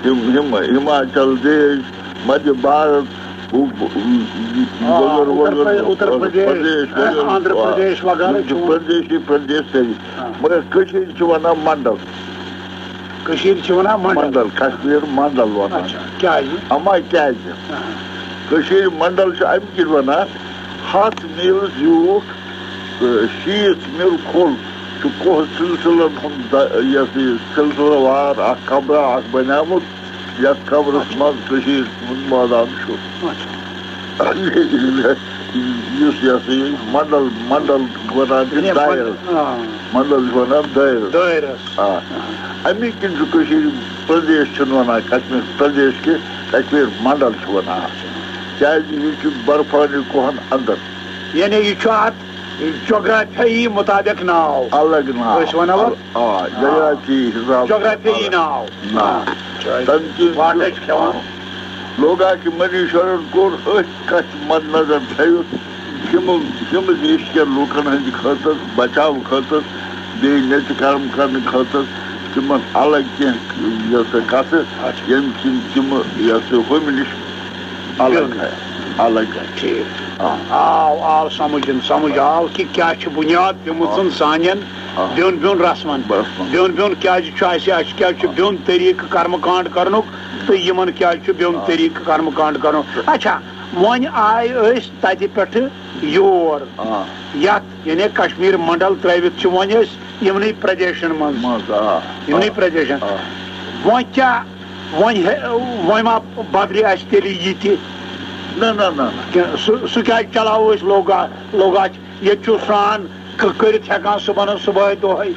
ہِم-، ہِم-، ہِماچل دیش، مدھیہ بھارت، ہُہ، ہُہ، آ، وغٲرٕ اتر وغٲرٕ، پردیش، اتر پردیش، پردیش وغٲرٕ چھِ وَنان۔ پردیشی پردیش سٲری۔ آ۔ مگر کٔشیٖرِ چھِ وَنان منڈل۔ کٔشیٖرِ چھِ وَنان منڈل۔ منڈل، کشمیر منڈل وَنان۔ اچھا، کیٛازِ؟ اما کیٛازِ؟ آ۔ کٔشیٖرِ منڈل چھِ اَمہِ کِنۍ وَنان، ہَتھ میٖل زیوٗٹھ تہٕ شیٖتھ میٖل کھوٚل چھُ کوہ سلسلن ہُنٛد د-، یَتھ یہِ سلسلہٕ وار اکھ کمرہ اکھ بنیومُت، یَتھ کمرس منٛز کٔشیٖرِ ہُنٛد مٲدان چھُ۔ اچھا۔ یُس یہِ ہسا یہِ منڈل، منڈل وَنان چھِ یعنی دایرس۔ آ۔ منڈل چھِ وَنان دایرس۔ دٲیرس۔ آ۔ اَمی کِنۍ چھُ کٔشیٖرِ پردیش چھِنہٕ وَنان کشمیر پردیش کینٛہہ، کشمیر منڈل چھِ وَنان۔ کیٛازِ یہِ چھُ برفانی کوہن اندر۔ یعنی یہِ چھُ اتھ جغرافیائی مطابق ناو۔ الگ ناو۔ أسۍ وَنو ال-، آ، جغرافی حساب۔ جغرافیائی الگ۔ ناو۔ ناو۔ آ، چھُ اَسہِ تَمہِ کِنۍ واٹہٕ چھِ کھٮ۪وان۔ لوگا کہِ منیشورن کوٚر أتھۍ کتھِ مد نظر تھٲوِتھ ہِمہٕ، ہِمہٕ دیش کٮ۪ن لوٗکن ہٕنٛدِ خٲطرٕ، بچاو خٲطرٕ، بیٚیہِ نیٚچہِ کرم کرنہٕ خٲطرٕ تِمن الگ کینٛہہ، یہِ ہسا، کتھٕ، اچھا۔ ییٚمہِ کِنۍ تِمہٕ، یہِ ہسا، ہُمہِ نِش الگ بیوٚن۔ آے، الگ آے۔ ٹھیٖک۔ آ۔ آو، آو سمجھن، سمجھ آو کہِ کیٛاہ چھِ بُنیاد پیوٚمُت آ۔ زن سانٮ۪ن آ۔ بیوٚن بیوٚن رسمن۔ رسمن۔ بیوٚن بیوٚن کیٛازِ چھُ اَسہِ، اَسہِ کیٛازِ چھُ آ۔ بیوٚن طریٖقہٕ کرمہٕ کانٛڈ کرنُک تہٕ یِمن کیٛازِ چھُ بیوٚن آ۔ طریٖقہٕ کرمہٕ کانٛڈ کرنُک۔ اچھا، وۄنۍ آے أسۍ تتہِ پٮ۪ٹھٕ یور۔ آ۔ یتھ یعنی کشمیر منڈل ترٲوِتھ چھِ وۄنۍ أسۍ یِمنٕے پردیشن منٛز۔ منٛز، آ۔ یِمنٕے آ۔ پردیشن۔ آ۔ وۄنۍ کیٛاہ، وۄنۍ ہے-، وۄنۍ ما بدلہِ اَسہِ تیٚلہِ یہِ تہِ؟ نہ، نہ، نہ، نہ۔ کینٛہہ، سُہ، سُہ کیٛازِ چلاوو أسۍ لوگا-، لوگاچ ییٚتہِ چھُ سرٛان ک-، کٔرِتھ ہٮ۪کان صُبحن، صُبحٲے دۄہے؟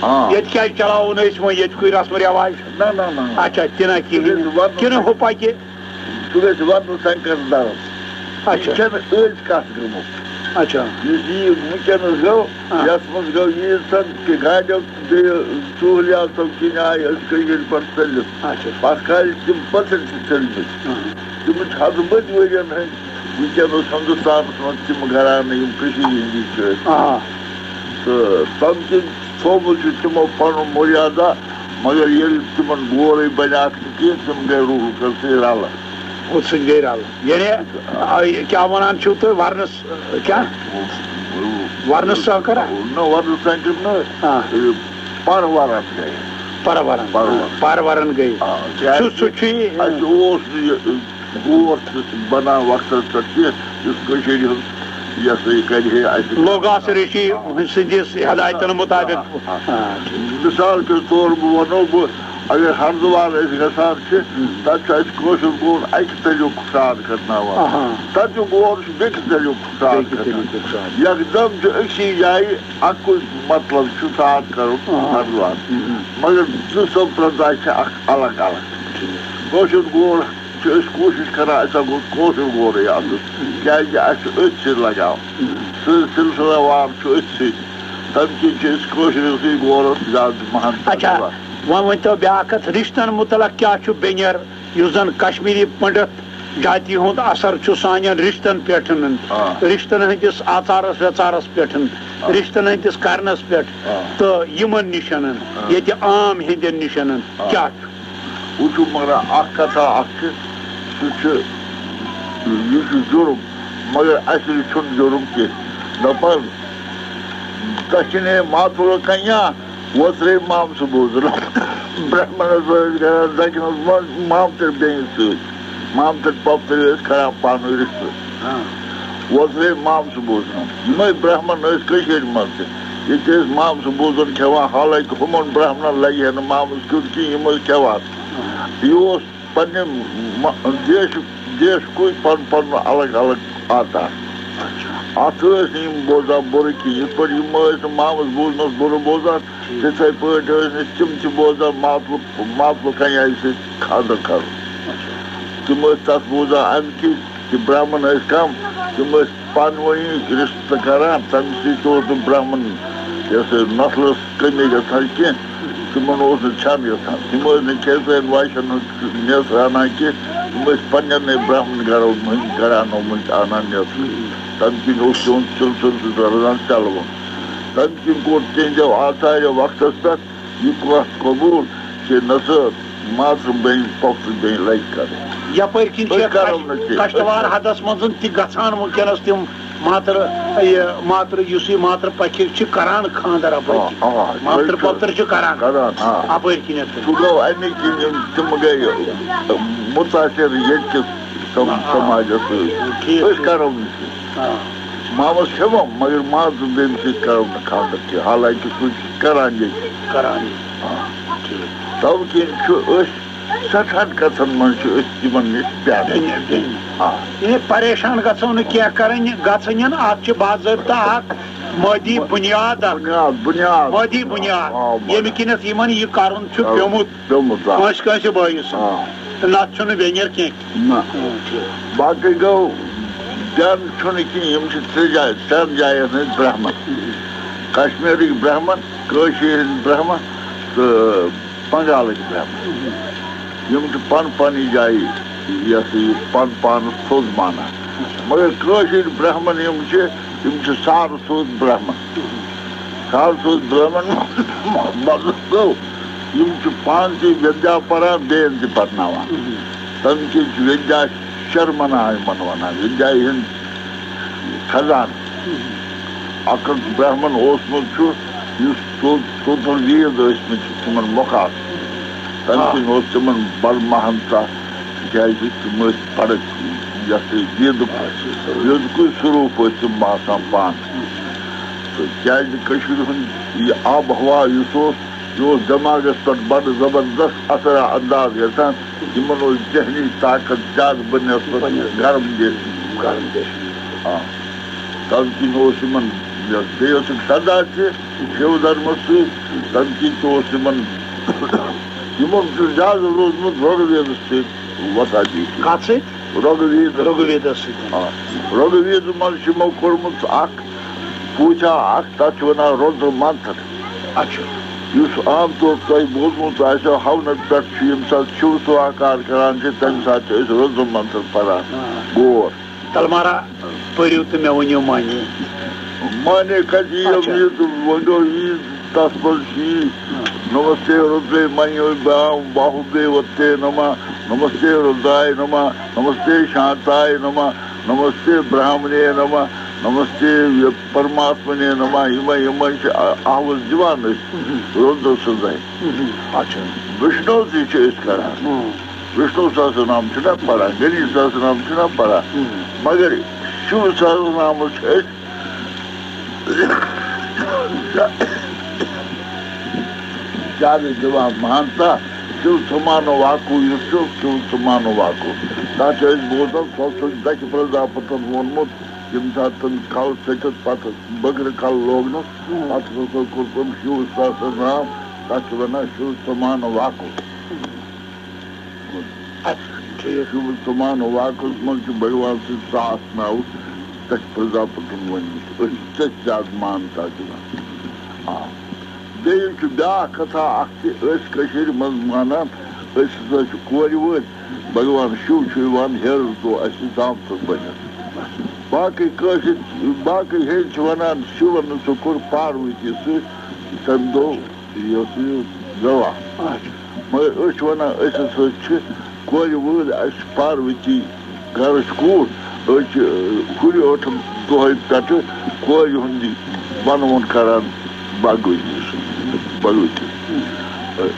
آ۔ ییٚتہِ کیٛازِ چلاوو نہٕ أسۍ وۄنۍ ییٚتہِ کُے رسم رٮ۪واج؟ نہ، نہ، نہ، نہ۔ اچھا، تہِ نہ کِہیٖنۍ۔ سُہ گژھِ وَنُن۔ کِنہٕ ہُہ پَکہِ؟ سُہ گژھِ وَنُن سنکر داس۔ اچھا۔ یہِ چھَنہٕ أزۍ کَتھ گٔمٕژ۔ اچھا۔ یُس یہِ وٕنکیٚنَس گوٚو، آ۔ یَتھ منٛز گوٚو ییٖژ ہن کہِ گاڑیو بیٚیہِ سہوٗلیاتو کِنۍ آیہِ أسۍ کٔشیٖرِ پٮ۪ٹھ ژٔلِتھ۔ اچھا۔ پَتھ کالہِ تِم پٔژھٕلۍ چھِ ژٔلمٕتۍ۔ اہم۔ تِم چھِ ہَتہٕ بٔدۍ ؤرِیَن ہٕنٛدۍ وٕنکیٚنَس ہِندُستانَس منٛز تِم گھرانہٕ یِم کٔشیٖرِ ہِنٛدی چھِ أسۍ۔ آ۔ تہٕ تَمہِ کِنۍ تھوٚومُت چھُ تِمو پَنُن مُریادہ، مگر ییٚلہِ تِمَن گورٕے بَنیٛاکھ نہٕ کینٛہہ، تِم گٔے روٗحُکَس سۭتۍ رَلہٕ۔ ہُتھ سۭتۍ گٔے رَلہٕ۔ یعنی، آ، کیٛاہ وَنان چھِو تُہۍ، وَرنَس، کیٛاہ؟ وَرنَس سٲنکَر؟ نہ، وَرنَس سٲنکَر نہٕ۔ آ۔ پَرورَن گٔے۔ پَرورَن۔ پَرورَن گٔے۔ آ، سُہ، کیٛازِ سُہ چھُ یہِ۔ اَسہِ اوس نہٕ یہِ گور تہِ بَنان وقتَس پٮ۪ٹھ کینٛہہ، یُس کٔشیٖرِ ہُنٛد یہِ ہسا یہِ کَرِ ہے اَسہِ۔ لوگاس ریشی سٕنٛدِس ہدایتَن مُطابِق۔ آ، آ، ٹھیٖک۔ مِثال کے طور بہٕ وَنو، بہٕ اگر ہردوار أسۍ گژھان چھِ، ہُم۔ تَتہِ چھُ اَسہِ کٲشُر گور اَکہِ طریٖقُک ساد کَرناوان۔ آہا۔ تَتیُک گور چھُ بیٚکہِ طریٖقُک ساد بیٚکہِ کَرناوان۔ طریٖقُک ساد۔ یکدم چھُ أکسٕے جایہِ اَکُے مطلب چھُ ساد کَرُن آہا۔ ہردوار۔ ہُم۔ مگر زٕ سمپرداے چھِ اَکھ الگ الگ۔ ٹھیٖک۔ کٲشُر گور چھِ أسۍ کوٗشِش کَران، اَسہِ ہا گوٚژھ کٲشُر گورٕے آسُن، کیٛازِ اَسہِ چھُ أتھۍ سۭتۍ لگاو۔ سُہ سلسلہٕ وار چھُ أتھۍ سۭتۍ۔ تَمہِ کِنۍ چھِ أسۍ کٲشرِسٕے گورَس زیادٕ مَہَن اچھا، دِوان۔ وۄنۍ ؤنۍتو بیٛاکھ کَتھ، رِشتَن مُتعلق کیٛاہ چھُ بٮ۪نیر، یُس زَن کشمیٖری پنڈت جاتی ہُنٛد اثر چھُ سانٮ۪ن رِشتَن پٮ۪ٹھ، آ۔ رِشتَن ہٕنٛدِس آژارَس وٮ۪ژارَس پٮ۪ٹھ، آ۔ رِشتَن ہٕنٛدِس کرنَس پٮ۪ٹھ آ۔ تہٕ یِمَن نِشَنَن، آ۔ ییٚتہِ عام ہِنٛدٮ۪ن نِشَنَن آ۔ کیٛاہ چھُ؟ وٕچھِو، مگر اَکھ کَتھا اَکھ چھِ، سُہ چھُ، یہِ چھُ جُرُم، مگر اَصلی چھُنہٕ جُرُم کینٛہہ۔ دَپان، دَچھِنے ماتُل کَنیا، وۄژرے مامسہٕ بوزُن۔ برٛہمَنَس ٲسۍ گَرَس دَچھِ منٛز مامتٕر بیٚنہِ سۭتۍ، مامتٕر پۄپتٕر ٲسۍ کَران پانہٕ ؤنۍ رِشتہٕ۔ ہاں۔ وۄژرے مامسہٕ بوزُن۔ یِمَے برٛہمَن ٲسۍ کٔشیٖرِ منٛز تہِ۔ ییٚتہِ ٲسۍ مامسہٕ بوزُن کھٮ۪وان، حالانکہِ ہُمَن برٛہمَنَن لَگہِ ہے نہٕ مامَس کیُتھ کینٛہہ، یِم ٲسۍ کھٮ۪وان۔ یہِ اوس پننہِ م-، دیش، دیشکُے پن-، پنُن الگ الگ آتا۔ اچھا۔ اتھ ٲسۍ نہٕ یِم بوزان بُرٕ کینٛہہ، یِتھ پٲٹھۍ یِم ٲسۍ نہٕ مامس بوٗزنس بُرٕ بوزان، ٹھیٖک۔ تِتھے پٲٹھۍ ٲسۍ نہٕ تِم تہِ بوزان ماتلُک، ماتلُک کنہِ آیہِ سۭتۍ خانٛدر کرُن۔ اچھا۔ تِم ٲسۍ تتھ بوزان امہِ کِنۍ کہِ برہمن ٲسۍ کم، تِم ٲسۍ پانہٕ ؤنی رشتہٕ کران، تمہِ سۭتۍ اوس نہٕ برہمن یۄس نسلس کمی گژھان کینٛہہ۔ تِمن اوس نہٕ کھٮ۪ن گژھان، تِم ٲسۍ نہٕ کھیژان واشن ہُنٛد میژ رنان کینٛہہ، تِم ٲسۍ پننٮ۪نٕے برہمن گرو مٔنٛزۍ گرانو مٔنٛزۍ انان میژ۔ تمہِ کِنۍ اوس تِہُنٛد سلسلہٕ تہِ روزان چلوُن۔ تمہِ کِنۍ کوٚر تِہنٛدیو آثارِ وقتس پٮ۪ٹھ یہِ کتھ قبول کہِ نسٲر ماتر بیٚنہِ پۄپھتہٕ بیٚنہِ لگہِ کرٕنۍ۔ یپٲرۍ کِنۍ چھِ أسۍ کرو کش-، نہٕ کینٛہہ۔ کشتوار حدس منٛز تہِ گژھان وٕنکیٚنس تِم ماتر، یہِ ماتر، یُس یہِ ماتر پکھِ چھِ کران خانٛدر اپٲرۍ آ، کِنۍ۔ آ، ماتر أسۍ چھِ پۄپتٕر چھِ کران۔ کران، آ۔ اپٲرۍ کِنٮ۪تھ۔ سُہ گوٚو اَمی کِنۍ یِم تِم گٔے مُتٲثر ییٚتہِ کِس سم-، آ، آ۔ سماجس سۭتۍ۔ ٹھیٖک، أسۍ ٹھیٖک۔ کرو نہٕ کینٛہہ۔ آ۔ مامس کھٮ۪مو، مگر ماتر بیٚنہِ سۭتۍ کرو نہٕ خانٛدر کینٛہہ، حالانکہِ سُہ چھُ کران ییٚتہِ۔ کران ییٚتہِ۔ آ۔ ٹھیٖک۔ تَوٕ کِنۍ چھُ أسۍ سٮ۪ٹھاہن کتھن منٛز چھِ أسۍ تِمن نِش پیاران۔ بیٚنہِ، بیٚنہِ۔ آ۔ یعنی پریشان گژھو نہٕ کینٛہہ کرٕنۍ، گژھٕنۍ، اتھ چھِ باضٲبطہٕ اکھ مٲدی بُنیاد اکھ۔ بُنیاد، بُنیاد۔ مٲدی بُنیاد۔ آ، بُنیاد۔ ییٚمہِ کِنٮ۪تھ یِمن یہِ کرُن چھُ آ، پیومُت۔ پیومُت، آ۔ کٲنٛسہِ کٲنٛسہِ بٲیِس سۭتۍ۔ آ۔ تہٕ نتہٕ چھُنہٕ بیٚنہِ کینٛہہ۔ نہ۔ ٹھیٖک۔ باقٕے گوٚو، جان چھُنہٕ کینٛہہ، یِم چھِ ترٛےٚ جایہِ، ترٛٮ۪ن جاین ہٕنٛدۍ برہمن۔ کشمیرٕکۍ برہمن، کٲشِرۍ ہٕنٛدۍ برہمن تہٕ بنگالٕکۍ برہمن۔ یِم چھِ پن پننہِ جایہِ، یہِ ہسا یہِ پن پانس تھوٚد مانان۔ مگر کٲشِرۍ برہمن یِم چھِ، یِم چھِ سارٕ سوٗد برہمن۔ سارٕ سوٗد برہمن مطلب گوٚو، یِم چھِ پانہٕ تہِ وِدیا پران، بیٚین تہِ پرناوان۔ تَمہِ کِنۍ چھِ وِدیا شرمنا یِمن وَنان، وِدیا ہٕنٛدۍ خزانہٕ۔ اکھ اکھ برہمن اوسمُت چھُ، یُس ژوٚد، ژوٚدُر وید ٲسمٕتۍ چھِ تِمن مُخاطب۔ تَمہِ آ۔ کِنۍ اوس تِمن بڑٕ مہانتا، تِکیازِ تِم ٲسۍ بڑٕ، یہِ ہسا یہِ ویدُک، ویدُکُے سوروٗپ ٲسۍ تِم باسان پانہٕ۔ تہٕ کیازِ کٔشیٖرِ ہُنٛد یہِ آب و ہوا یُس اوس، یہِ اوس دٮ۪ماغس پٮ۪ٹھ بڑٕ زبردست اثر انداز گژھان۔ یِمن اوس ذہنی طاقت زیادٕ بنسبت بنسبت۔ گرم دیش۔ گرم دیش۔ آ۔ تَمہِ کِنۍ اوس یِمن یۄس بیٚیہِ ٲسٕکھ سدا تہِ شِو دھرمس سۭتۍ، تَمہِ کِنۍ تہِ اوس یِمن، یِمن چھُ زیادٕ روٗدمُت رگ ویدس سۭتۍ وۄتھان بِہِتھ۔ کَتھ سۭتۍ؟ رگ وید۔ رگ ویدس سۭتۍ۔ آ، رگ وید منٛز چھُ یِمو کوٚرمُت اکھ پوٗجا اکھ، تَتھ چھِ وَنان رُدر منتر۔ اچھا۔ یُس عام طور تۄہہِ بوٗزمُت آسیو، ہونہٕ پٮ۪ٹھ چھُ ییٚمہِ ساتہٕ شِو سواہکار کران چھِ، تَمہِ ساتہٕ چھِ أسۍ رُدر منتر پَران۔ آ۔ غور۔ تلمارا پٔرِو تہٕ مےٚ ؤنِو معنی۔ معنی کَتہِ یِیَم اچھا۔ یہِ تہٕ وۄنۍ گوٚو یی، تَتھ منٛز چھِ یی، نمستے رُدرے منیو باہُ-، باہُبے وتے نمہ، نمستے رُدرائے نمہ، نمستے شانتائے نمہ، نمستے برہمنے نمہ، نمستے پرماتمنے نمہ۔ یِمَے، یِمَے چھِ آ-، آواز دِوان أسۍ رُدرٕ سٕنٛزَے۔ اچھا۔ وِشنو تہِ چھِ أسۍ کران۔ وِشنو سہسرنام چھِنہ پَران، گنیش سہسرنام چھِنہ پَران، مگر شِو سہسرنامَس چھِ أسۍ زیادٕ دِوان مہانتا۔ شِو سمانو واکو یُس چھُ، شِو سمانو واکو، تَتھ چھِ أسۍ بوزان، سُہ اوس دَچھِ پرٛزاپتَن ووٚنمُت، ییٚمہِ ساتہٕ تٔمۍ کَل ژٔٹِتھ پَتہٕ بٔکرِ کَل لوگنَس، پَتہٕ ہسا کوٚر تٔمۍ شِو سہسرنام، تَتھ چھِ وَنان شِو سمانو واکو۔ اچھا، ٹھیٖک۔ شِو سمان واکس منٛز چھُ بھگوان سٕنٛدۍ ساس ناوٕ تَتہِ پرٛزاپتن ؤنمٕتۍ۔ أسۍ چھِ تٔتھۍ زیادٕ مانتا دِوان۔ آ۔ بیٚیہِ چھُ بیٛاکھ کتھا اکھ تہِ، أسۍ کٔشیٖرِ منٛز مانان، أسۍ ہسا چھِ کورِ وٲلۍ۔ بھگوان شِو چھُ یِوان ہیرَس دۄہ اَسہِ دامتس بٔنِتھ۔ باقٕے کٲشِرۍ، باقٕے ہیٚنٛدۍ چھِ وَنان، شِوَن سُہ کوٚر پاروتی سۭتۍ تَمہِ دۄہ۔ یہِ اوس یہِ گواہ۔ اچھا۔ مگر أسۍ چھِ وَنان، أسۍ ہسا چھِ کورِ وٲلۍ، اَسہِ چھِ پاروتی گرٕچ کوٗر، أسۍ چھِ، ٲ، ہُرِ ٲٹھن دۄہَے پٮ۪ٹھٕ کورِ ہُنٛد یہِ بَنوُن کران بھگوتی سُنٛد، بھگوتی۔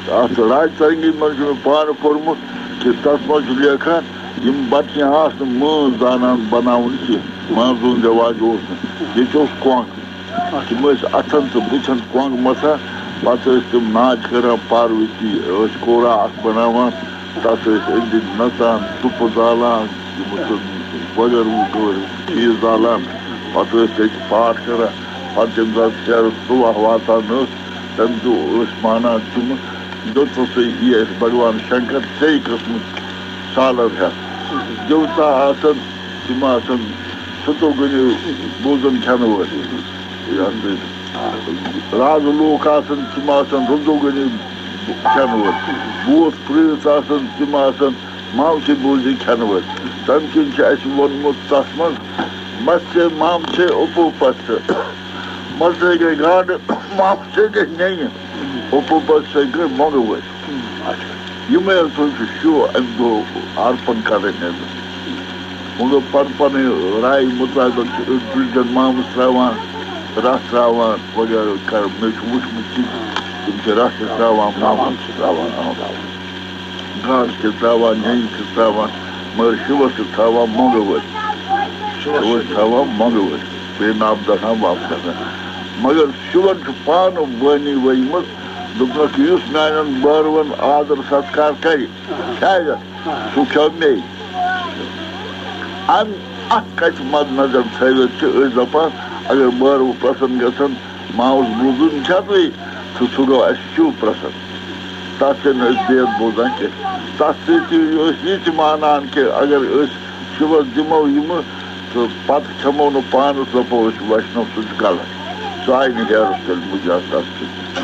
اَتھ راج ترنگی منٛز چھُ مےٚ پانہٕ پوٚرمُت کہِ تَتھ منٛز چھُ لیکھان، یِم بَچہٕ آسہٕ نہٕ مٲنٛز زانان بَناوُن کینٛہہ، مٲنٛزِ ہُنٛد رٮ۪واج اوس نہٕ، ییٚتہِ اوس کۄنٛگ۔ تِم ٲسۍ اَتھن تہٕ بُتھن کۄنٛگ مَتھان، پَتہٕ ٲسۍ تِم ناچ کران پاروتی، ٲسۍ کورا اکھ بَناوان، تَتھ ٲسۍ أنٛدۍ أنٛدۍ نَژان، ژُپہٕ زالان، یِم ٲسۍ وغٲرٕ وغٲرٕ چیٖز زالان، پَتہٕ ٲسۍ تَتہِ پاٹھ کران۔ پَتہٕ ییٚمہِ ساتہٕ ہیرٕ صُبح واتان ٲس، تَمہِ دۄہ ٲسۍ مانان تِم، دوٚپُکھ، "یہِ اَسہِ بھگوان شنکر ژےٚ قٕسمٕتۍ سالَر ہٮ۪تھ، دیوتا آسن، تِم آسن ستوگُنی بوٗزن کھٮ۪نہٕ وٲلۍ۔" یہِ ہسا یہِ رازٕ لوٗکھ آسن، تِم آسن رُدوگُنی کھٮ۪نہٕ وٲلۍ۔ بھوٗت پرٛیت آسن، تِم آسن مامسٕے بوٗزی کھٮ۪نہٕ وٲلۍ۔ تَمہِ کِنۍ چھُ اَسہِ ووٚنمُت تَتھ منٛز، "مَژھِ مامسٕے اُپوٗپَتھ تہٕ مَژھِ گٔے گاڈٕ، مامسٕے گٔے نینہِ، اُپوٗپَتھ سۭتۍ گٔے مۄنٛگہٕ وٲلۍ۔" یِمے ہسا چھِ شِو اَمہِ دۄہ ارپن کرٕنۍ أمِس۔ وۄنۍ گوٚو پن پنٕنۍ راے مُطٲبق چھِ أڑۍ تُلۍ زٮ۪ن مامَس تراوان، رس تراوان وغیرہ کران۔ مےٚ چھُ وُچھمُت کہِ تِم چھِ رس تہِ تراوان، مامَس تہِ تراوان، آ۔ گاسہٕ تہِ تراوان، نینہِ تہِ تراوان، مگر شِوَس چھِ تھاوان مۄنٛگہٕ ؤتھۍ۔ شِوَس چھِ تھاوان مۄنٛگہٕ ؤتھۍ۔ بیٚیہِ ناو دَسان واپس گژھان۔ مگر شِوَن چھُ پانہٕ بٲنی ؤجمٕژ، دوٚپنَکھ، یُس میانٮ۪ن بٲروَن آدر ستکار کرِ، کھیاوٮ۪کھ، سُہ کھیوٚو مے۔ اَمہِ اَتھ کَتھِ مد نظر تھٲوِتھ چھِ أسۍ دَپان، اگر بٲروٕ پرٛسن گژھن، ماوُس بوٗزُن چھَتوٕے، تہٕ سُہ گوٚو اَسہِ شِو پرٛسن۔ تَتھ چھِنہٕ أسۍ بید بوزان کینٛہہ۔ تَتھ سۭتۍ چھِ أسۍ یہِ تہِ مانان کہِ اگر أسۍ شِوَس دِمو یِمہٕ تہٕ پَتہٕ کھٮ۪مو نہٕ پانَس، دَپو أسۍ وَشنو، سُہ چھُ غلط۔ سُہ آیہِ نہٕ ہیرَس تیٚلہِ مُجرا تَتھ سۭتۍ۔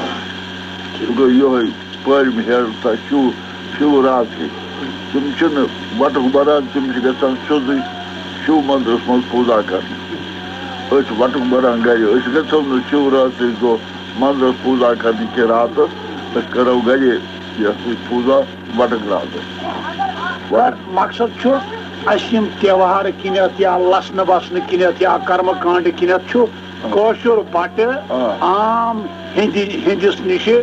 سُہ گوٚو یِہوٚے۔ پٲرِم ہیرٕ تہٕ شِو، شِو راتری۔ تِم چھِنہٕ وَٹُک بَران، تِم چھِ گژھان سیوٚدُے شِو مندرَس منٛز پوٗزا کرنہِ۔ أسۍ چھِ وَٹُک بَران گَرِ، أسۍ گژھو نہٕ شِو راتری دۄہ مندرَس پوٗزا کرنہِ کینٛہہ راتَس، أسۍ کرو گَرے یَتھ سۭتۍ پوٗزا وَٹُک راتَس۔ وَٹُک۔ مقصد چھُ، اَسہِ یِم تہوار کِنٮ۪تھ یا لَسنہٕ بَسنہٕ کِنٮ۪تھ یا کرمہٕ کانٛڈٕ کِنٮ۪تھ چھُ کٲشُر بَٹہٕ آ۔ عام ہیٚندِ، ہیٚندِس نِشہِ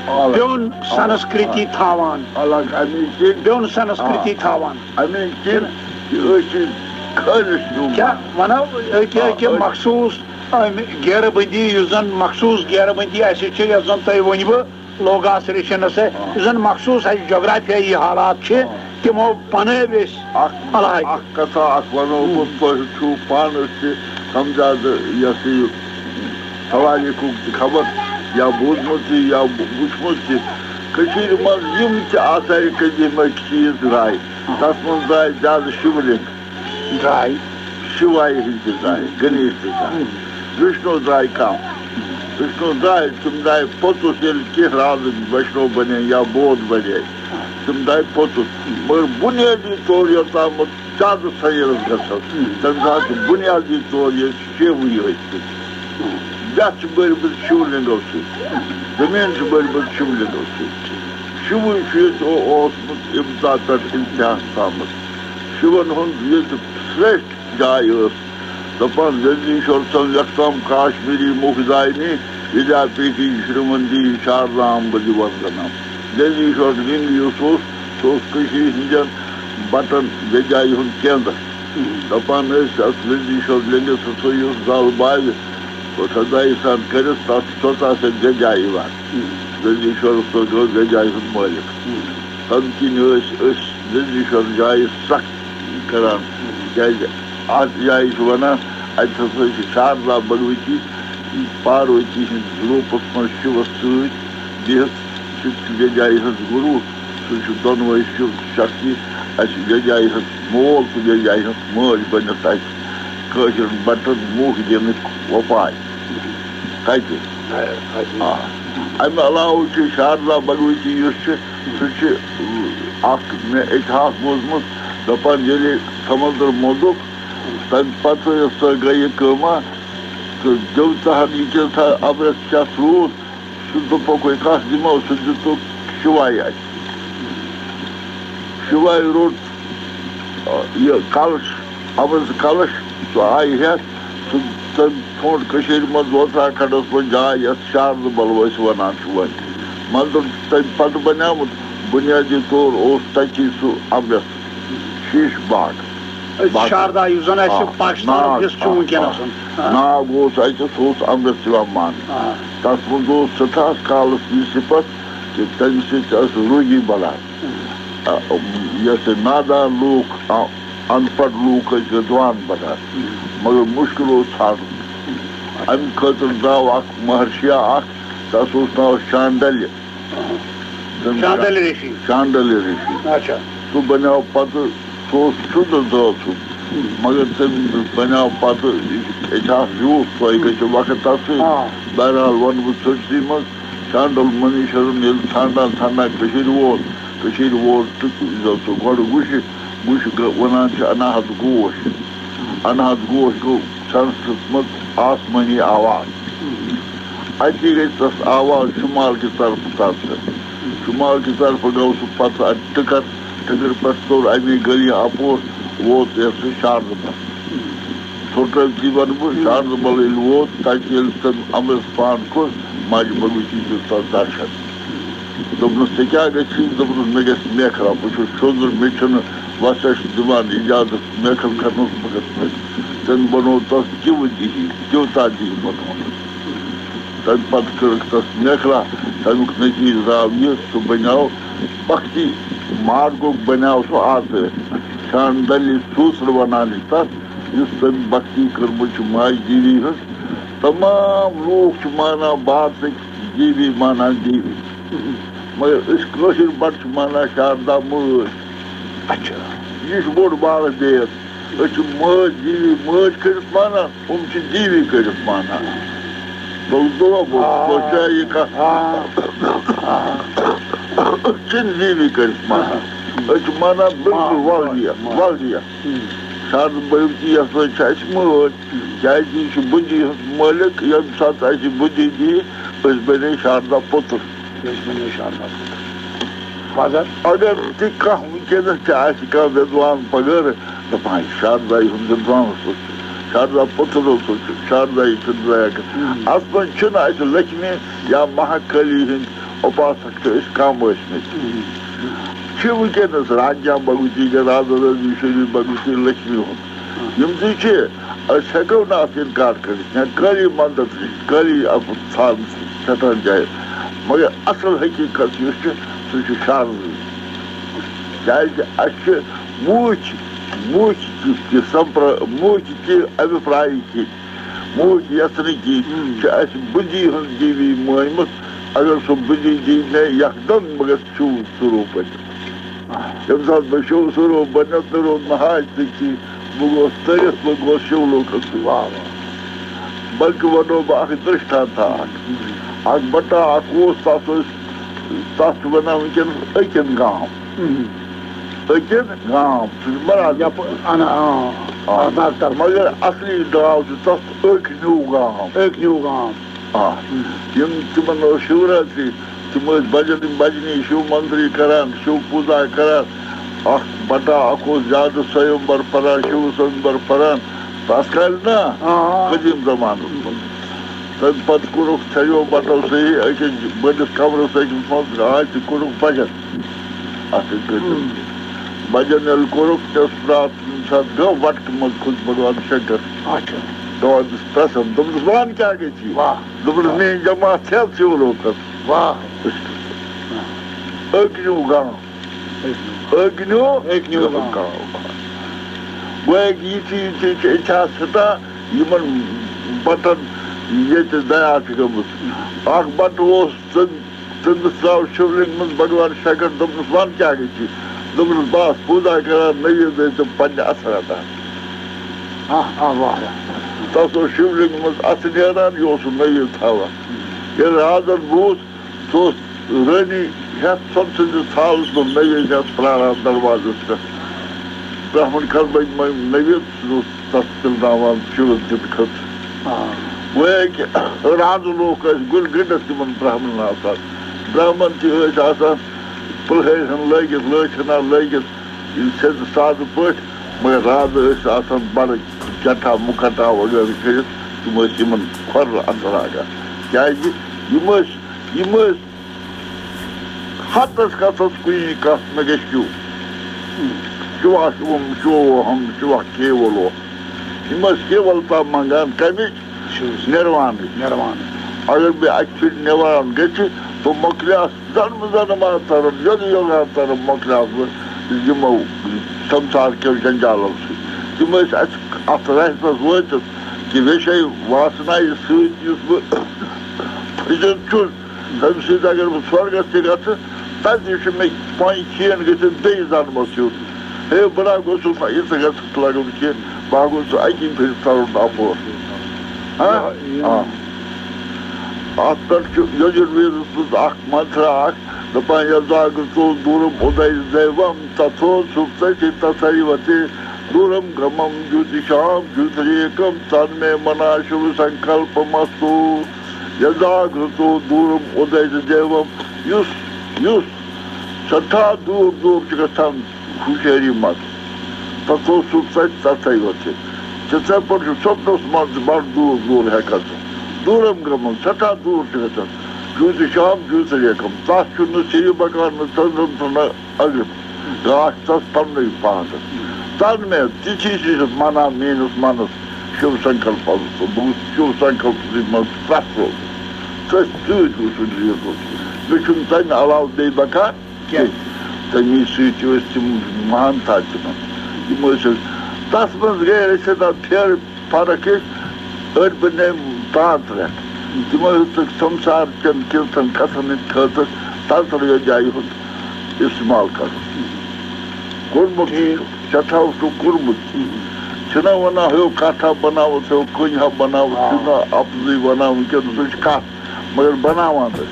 آ۔ بیوٚن آ۔ سنسکرتی آ۔ تھاوان۔ الگ اَمی کِنۍ۔ بیوٚن سنسکرتی آ۔ تھاوان۔ اَمی کِنۍ کہِ أسۍ چھِ خٲلِص ہیوٗ کیٛاہ مانان۔ وَنو، أکہِ، آ، أکہِ أسۍ مخصوٗص، اَمہِ گیرٕ بٔنٛدی، یُس زَن مخصوٗص گیرٕ بٔنٛدی اَسہِ چھِ، یۄس زَن تۄہہِ ؤنۍوٕ، لوگاس ریشنس سۭتۍ، آ۔ یُس زن مخصوٗص اَسہِ جغرافیٲیی حالات چھِ، آ۔ تِمو بنٲوۍ أسۍ اکھ، علاقہٕ۔ اکھ کتھا اکھ ونو بہٕ، تُہۍ چھِو پانہٕ تہِ کم زیادٕ یہِ ہسا یہِ حوالے کُک تہِ خبر یا بوٗزمُت تہِ یا وٕچھمُت تہِ۔ کٔشیٖرِ منٛز یِم تہِ آثارِ قدیٖمٕکۍ چیٖز درٛاے، تَتھ منٛز درٛاے زیادٕ شِولِنٛگ۔ درٛاے۔ شِوایہِ ہِنٛدۍ تہِ درٛاے، گنیش تہِ درٛاے۔ وِشنوٗ درٛاے کَم۔ وِشنوٗ درٛاے، تِم درٛاے پوٚتُس، ییٚلہِ کینٛہہ رازٕکۍ ویشنو بَنے یا بودھ بَنے، تِم درٛاے پوٚتُس۔ مگر بُنیٲدی طور یوٚتامَتھ زیادٕ سیرس گژھو۔ تَمہِ ساتہٕ چھُ بُنیادی طور یہِ شیوٕے یٲتۍ کٔرِتھ۔ یَتھ چھِ بٔرمٕژ شِولِنٛگو سۭتۍ۔ زٔمیٖن چھِ بٔرمٕژ شِولِنٛگو سۭتۍ۔ شِوٕے چھُ ییٚتہِ او-، اوسمُت اِبتدا پٮ۪ٹھ اِنتِہاہَس تامَتھ۔ شِوَن ہُنٛد ییٚتہِ سرٛیٚٹھ جاے ٲس۔ دَپان، "یوگیٖشور تم ویختام کاشمیٖری مُکھ داینی، ودیا پیٖٹھی شرٛمنتی شاردا امبلی وندنم۔" یوگیٖشور لِنٛگ یُس اوس، سُہ اوس کٔشیٖرِ ہٕنٛدٮ۪ن بَٹَن ویدیایہِ ہُنٛد کیندر۔ دَپان ٲسۍ، اَتھ یوگیٖشور لِنٛگَس ہسا یُس زَل باوِ، خۄدایہِ سان کٔرِتھ، تَتھ چھُ توٚتام سۭتۍ ویدیا یِوان۔ یوگیٖشور سُہ گوٚو ویدیایہِ ہُنٛد مٲلِک۔ تَمہِ کِنۍ ٲسۍ أسۍ یوگیٖشور جایہِ سخ کران، کیازِ اَتھ جایہِ چھِ وَنان، اَتہِ ہسا چھِ شاردا بھگؤتی پاروتی ہِنٛدِس روٗپَس منٛز شِوَس سۭتۍ بِہِتھ، سُہ تہِ چھُ ویدیایہِ ہٕنٛز گُروٗ، سُہ چھُ دۄنوَے شِو شکتی، اَسہِ ویدیایہِ ہٕنٛز مول تہٕ ویدیایہِ ہٕنٛز مٲج بٔنِتھ اَسہِ کٲشرٮ۪ن بَٹَن موکھ دِنٕکۍ وۄپاے۔ کَتہِ؟ آ۔ اَمہِ علاوٕ چھِ شاردا بھگؤتی یُس چھِ، سُہ چھِ اَکھ مےٚ اِتِحاس بوٗزمُت، دَپان ییٚلہِ سمندر موٚدُکھ، تَمہِ پَتہٕ یۄس سۄ گٔیہِ کٲمہ، تہٕ دیوتاہَن یہِ کیٛاہ تھا اَمرَس کیٛاہ روٗد، سُہ دوٚپُکھ، "وۄنۍ کَس دِمو؟" سُہ دیُتُکھ شِوایہِ اَتھِ۔ شِوایہِ روٚٹ، آ، یہِ کَلَش، اَمرَس کَلَش، سُہ آیہِ ہٮ۪تھ، سُہ تٔمۍ ژھونٛڈ کٔشیٖرِ منٛز اُتراکھنٛڈَس منٛز جاے، یَتھ شارد بَل أسۍ وَنان چھِ وۄنۍ۔ مگر تَمہِ پَتہٕ بَنیومُت، بُنیٲدی طور اوس تَتی سُہ اَمرَس شیٖش باغ۔ أتھۍ باقٕے شاردا، یُس زَن اَسہِ آ، پاکِستانُک ناگ، حِصہٕ چھُ آ، وٕنکیٚنَس۔ آ، آ۔ ناگ اوس اَتہِ، سُہ اوس اَمرَس یِوان ماننہٕ۔ آ۔ تَتھ منٛز اوس سٮ۪ٹھاہ کالَس یہِ صِفت کہِ تَمہِ سۭتۍ ٲس روٗحی بَلان۔ آ، یَتھ نادان لوٗکھ، آ، اَن پَڑھ لوٗکھ ٲسۍ وِدوان بَنان، مگر مُشکِل اوس ژھانٛڈُن۔ اَمہِ خٲطرٕ درٛاو اَکھ مہرشِیا اَکھ، تَس اوس ناو شانڈلہِ۔ تٔمۍ شانڈلہِ رِشی۔ شانڈلہِ رِشی۔ اچھا۔ سُہ بَنیو پَتہٕ، سُہ اوس سیوٚد زٲژ ہُنٛد، مگر تٔمۍ بَنیو پَتہٕ، یہِ چھُ اِتِحاس زیوٗٹھ، تۄہہِ گٔژھِو وقت تَتھ سۭتۍ۔ آ۔ بہرحال وَنہٕ بہٕ ژھٔٹسٕے منٛز، شانڈل مُنیٖشورن ییٚلہِ ژھانٛڈان ژھانٛڈان کٔشیٖرِ ووت، کٔشیٖرِ ووت تہٕ یُس زَن سُہ گۄڈٕ وٕچھِ، وٕچھِ گہ-، وَنان چھِ اناہت گوش۔ اناہت گوش گوٚو سنسکرت منٛز آسمٲنی آواز۔ اَتی گٔے تَس آواز شُمال کہِ طرفہٕ تَتھ۔ شُمال کہِ طرفہٕ گوٚو سُہ پَتہٕ اَتہِ ٹِکَر، ٹِکَر پٮ۪ٹھ توٚر اَمی گٔلی اَپور، ووت یَتھ سُہ شاردٕ منٛز۔ ژھوٚٹرٲوتھی وَنہٕ بہٕ، شاردٕ بَل ییٚلہِ ووت، تَتہِ ییٚلہِ تٔمۍ اَمرَس پان کوٚر، ماجہِ بھگؤتی دیُت تَس درشن۔ دوٚپنَس، "ژےٚ کیٛاہ گژھی؟" دوٚپنَس، "مےٚ گژھِ میکھلا، بہٕ چھُس شوٚنٛگُر، مےٚ چھُنہٕ وۄستَس دِوان اِجازت میکھل کھَسنَس، بہٕ گژھٕ میکھل۔" تٔمۍ بَنوو تَس دیوٗ دیہی، دیوتا دیہی بَنوو۔ تَمہِ پَتہٕ کٔرٕکھ تَس میکھلا، تَمیُک نٔتیٖجہٕ درٛاو یہِ، سُہ بَنیو بختی مارگُک بَنیو سُہ آزٲدۍ۔ شاندلی سوٗتر وَنان چھِ تَتھ، یُس تٔمۍ بختی کٔرمٕژ چھِ ماجہِ دیوی ہٕنٛز۔ تمام لوٗکھ چھِ مانان بھارتٕکۍ دیوی، مانان دیوی۔ مگر أسۍ کٲشِر بَٹہٕ چھِ مانان شاردا مٲج۔ اچھا۔ یہِ چھُ بوٚڑ بارٕ بید۔ أسۍ چھِ مٲج دیوی مٲج کٔرِتھ مانان، یِم چھِ دیوی کٔرِتھ مانان۔ تُل دۄہ گوٚو، آ۔ سونٛچا یہِ کَتھ۔ آ۔ آ۔ أسۍ چھِنہٕ دیوی کٔرِتھ مانان۔ آ۔ أسۍ چھِ مانان بِلکُل آ۔ وَلدِیَت، آ۔ وَلدِیَت۔ ہُم۔ شاردٕ بھگؤتی یَتھ منٛز چھِ اَسہِ مٲج، کیٛازِ یہِ چھُ بُدھی ہُنٛد مٲلِک، ییٚمہِ ساتہٕ اَسہِ بُدھی دِیہِ، أسۍ بَنے شاردا پُتُر۔ أسۍ بَنے شاردا پُتُر۔ مگر اگر تہِ کانٛہہ وٕنکیٚنَس تہِ آسہِ کانٛہہ وِدوان پگٲرٕ، دَپان، "شاردایہِ ہُنٛد وِدوان اوسُس، شاردا پُتُر اوسُس، شاردایہِ چھُ درٛایا کَتھ۔" ہُم۔ اَتھ منٛز چھِنہٕ اَسہِ لکشمی یا مہاکالی ہٕنٛدۍ اُپاسک چھِ أسۍ کم ٲسمٕتۍ۔ ہُم۔ چھِ وٕنکیٚنَس راجا بھگؤتی، گِرادھر، ایشوری بھگؤتی، لکشمی ہُنٛد۔ یِم تہِ چھِ، أسۍ ہٮ۪کو نہٕ اَتھ اِنکار کٔرِتھ، یا کٲلی مَدَد نِش، کٲلی اَتھ ژھانٛڈ سٮ۪ٹھاہ جایہِ۔ مگر اَصٕل حقیٖقت یُس چھُ، سُہ چھُ شاردٕے۔ کیٛازِ اَسہِ چھِ موٗچ، موٗچ تہِ، تہِ سمپرا-، موٗچ تہِ اَبھیپرایہِ کِنۍ۔ موج یَژھ نہٕ کِہیٖنۍ، ہُم۔ چھِ اَسہِ بُدھی ہٕنٛز دیوی مٲنمٕژ۔ اگر سُہ بُدھی دی مےٚ یَکھ دَم، بہٕ گژھٕ شِو سوروٗپ بٔنِتھ۔ آ۔ ییٚمہِ ساتہٕ بہٕ شِو سوروٗپ بٔنِتھ، مےٚ روٗد نہٕ حاج تہِ کِہیٖنۍ۔ بہٕ گوس تٔرِتھ، بہٕ گوس شِولوکَس سۭتۍ۔ واہ، واہ۔ بلکہِ وَنو بہٕ اَکھ دِرٛشٹانتھا اَکھ۔ ہُم۔ اَکھ بَٹا اَکھ اوس، تَتھ ٲسۍ، تَتھ چھِ وَنان وٕنکیٚنَس أکِن گام۔ ہُم۔ أکِن گام، سُہ چھُ برابر۔ یَپٲرۍ، اَہَن، آ، آ۔ آ، ناگہٕ طرفہٕ۔ مگر اَصلی ناو چھُ تَتھ أکۍ نیوٗ گام۔ أکۍ نیوٗ گام۔ آ۔ ہُم۔ یِم تِمَن ٲس شِوراتری، تِم ٲسۍ بَجَن، بَجنی شِو مَندرٕے کَران، شِو پوٗزا کَران۔ اَکھ بَٹا اَکھ اوس زیادٕ سویمبَر پَران، شِو سویمبَر پَران۔ تَتھ کالہِ نا، آ۔ قدیٖم زمانَس منٛز۔ تَمہِ پَتہٕ کوٚرُکھ ژھٮ۪یو بَٹو سۭتۍ أکِس بٔڑِس کَمرَس أکِس منٛز، آے تہٕ کوٚرُکھ بَجَن۔ اَتھ سۭتۍ کٔرِتھ۔ ہُم۔ بَجَن ییٚلہِ کوٚرُکھ، تَس پرٛاتھ کُنہِ ساتہٕ گوٚو وَٹکہٕ منٛز کھوٚت بھگوان شنکر۔ اچھا۔ دَپان، پرٛژھان، دوٚپنَس، "وَن کیٛاہ گٔے ژےٚ؟" واہ۔ دوٚپنَس، "میٛٲنۍ جماعت چھےٚ ژیوٗلو کھٔژ؟" واہ۔ أکۍ نیوٗ گام۔ أکۍ نیوٗ۔ أکۍ نیوٗ أکۍ نیوٗ گام۔ گام۔ گویا کہِ یِتھی یِتھی چھِ، ییٚتہِ چھِ آسان سٮ۪ٹھاہ یِمَن بَٹَن ییٚتہِ دَیا چھِ گٔمٕژ۔ اَکھ بَٹہٕ اوس تٔمۍ، تٔمِس ترٛاو شِولِنٛگ منٛز بھگوان شنکر، دوٚپنَس، "وَن کیٛاہ گٔے ژےٚ؟" دوٚپنَس، "بہٕ آس پوٗزا کَران، نٔویٖد ٲسۍ تِم پنٛنہِ اَتھٕ رَٹان۔" آہ، آہ، واہ، واہ۔ تَتھ اوس شِولِنٛگ منٛز اَتھٕ نیران، یہِ اوس سُہ نٔویٖد تھاوان۔ ییٚلہِ رازَن بوٗز، سُہ اوس رٲنی ہٮ۪تھ سۄمبہٕ سٕنٛدِس ژھاوَس منٛز نٔویٖد ہٮ۪تھ پرٛاران دروازَس پٮ۪ٹھ۔ برٛہمَن کَربَنۍ مٔمۍ نٔویٖد، سُہ اوس تَتھ پِلناوان شِوَس دِنہٕ خٲطرٕ۔ آ۔ گویا کہِ رازٕ لوٗکھ ٲسۍ گُلۍ گٔنٛڈِتھ تِمَن برٛہمَنَن آسان۔ برٛہمَن تہِ ٲسۍ آسان پُلہٲرۍ ہَن لٲگِتھ، لٲچھ ہَنا لٲگِتھ، یِم سیٚدِ سادٕ پٲٹھۍ، مگر رازٕ ٲسۍ آسان بَڑٕ جٹھا مُکھٹا وغٲرٕ کٔرِتھ، تِم ٲسۍ یِمَن کھۄرٕ اَتھٕ لاگان۔ کیٛازِ یِم ٲسۍ، یِم ٲسۍ ہتس کتھس کُنی کتھ مےٚ گژھِ کیو۔ شِوا شِوم شِوو ہم شِوا کیولو۔ یِم ٲسۍ کیولتا منٛگان کمِچ؟ شِو۔ نِروانٕچ۔ نِروانٕچ۔ اگر بہٕ اکہِ پھِرِ نِروان گژھِ، بہٕ مۄکلیٛاس زنمہٕ زنماترن، یوٚدٕ یوگاترن مۄکلیٛاس بہٕ یِمو سمسار کیو جنجالو سۭتۍ۔ تِم ٲسۍ اَسہِ اَتھ رحمس وٲتِتھ کہِ ویشے واسنایہِ سۭتۍ یُس بہٕ پھٔسِتھ چھُس، تَمہِ سۭتۍ اگر بہٕ سۄرگَس تہِ گژھٕ، تَتہِ تہِ چھُ مےٚ پانہٕ کھین گٔژھِتھ بیٚیہِ زَنمَس ہیوٚت۔ ہے، بہٕ نہ گوٚژھُس نہ یہِ ژٕ گژھَکھ لَگُن کینٛہہ، بہٕ ہا گوٚژھُس اَکی پھِرِ ژَلُن اَپور۔ ہاں؟ یہِ، یہِ۔ آ۔ اَتھ پٮ۪ٹھ چھُ یجُرویدَس منٛز اَکھ منترا اَکھ، دَپان، یَزاگرتو دوٗرَم اُدَے دیوَم تَتھو سُپتَے تَتھَیوَ تے دوٗرَم گَمَم جوتِشام جوتِریکَم تَنمے مَنا شِو سَنکَلپَمَستُ۔ یزاگرتو دوٗرم اُدے تہٕ دیوم، یُس، یُس سٮ۪ٹھاہ دوٗر دوٗر چھُ گژھان ہُشٲری منٛز، تَتھ اوس سُہ ژَتہِ تَتھَے یوت چھِ۔ تِتھَے پٲٹھۍ چھُ سۄپنَس منٛز تہِ بَڑٕ دوٗر دوٗر ہٮ۪کان سُہ۔ دوٗرم گَمَن، سٮ۪ٹھاہ دوٗر چھُ گژھان۔ جوٗتہِ شام، جوٗتہِ ریکَم، تَتھ چھُنہٕ سِرِ بَکار، نہٕ ژٔنٛدرَن تہٕ نہٕ اَگرِ گاش تَس پَننُے پانَس۔ تَن مےٚ تِتھی چھِ مَنا میٛٲنِس مَنَس شِو سَنکَلپَس تہٕ بہٕ گوٚژھُس شِو سَنکَلپَسٕے منٛز پرٛٮ۪تھ روزُن۔ تٔتھۍ سۭتۍ گوٚژھُس ریٖزُن۔ مےٚ چھُنہٕ تَمہِ علاوٕ بیٚیہِ بَکار کینٛہہ۔ تَمی سۭتۍ چھِ أسۍ تِم مہانتا تِمَن۔ یِم ٲسۍ أسۍ۔ تَتھ منٛز گٔے أسۍ سٮ۪ٹھاہ پھیرٕ فرق چھِ أڑۍ بَنے تانٛترٮ۪ک۔ تِمو ہیوٚتُکھ سمسار چٮ۪ن کینٛژھن کَتھَن ہٕنٛدۍ خٲطرٕ تانٛترٕ یوت جایہِ ہُنٛد استعمال کَرُن۔ کوٚرمُت ٹھیٖک۔ چھُ، سٮ۪ٹھاہ اوسُکھ کوٚرمُت۔ چھِنہ وَنان، ہیو کَتھ ہا بَناوَتھ، ہیو کٔنۍ ہا بَناوَتھ، آ۔ چھُنہ اَپزُے وَنان وٕنکٮ۪نَس، سُہ چھُ کَتھ، مگر بَناوان ٲسۍ۔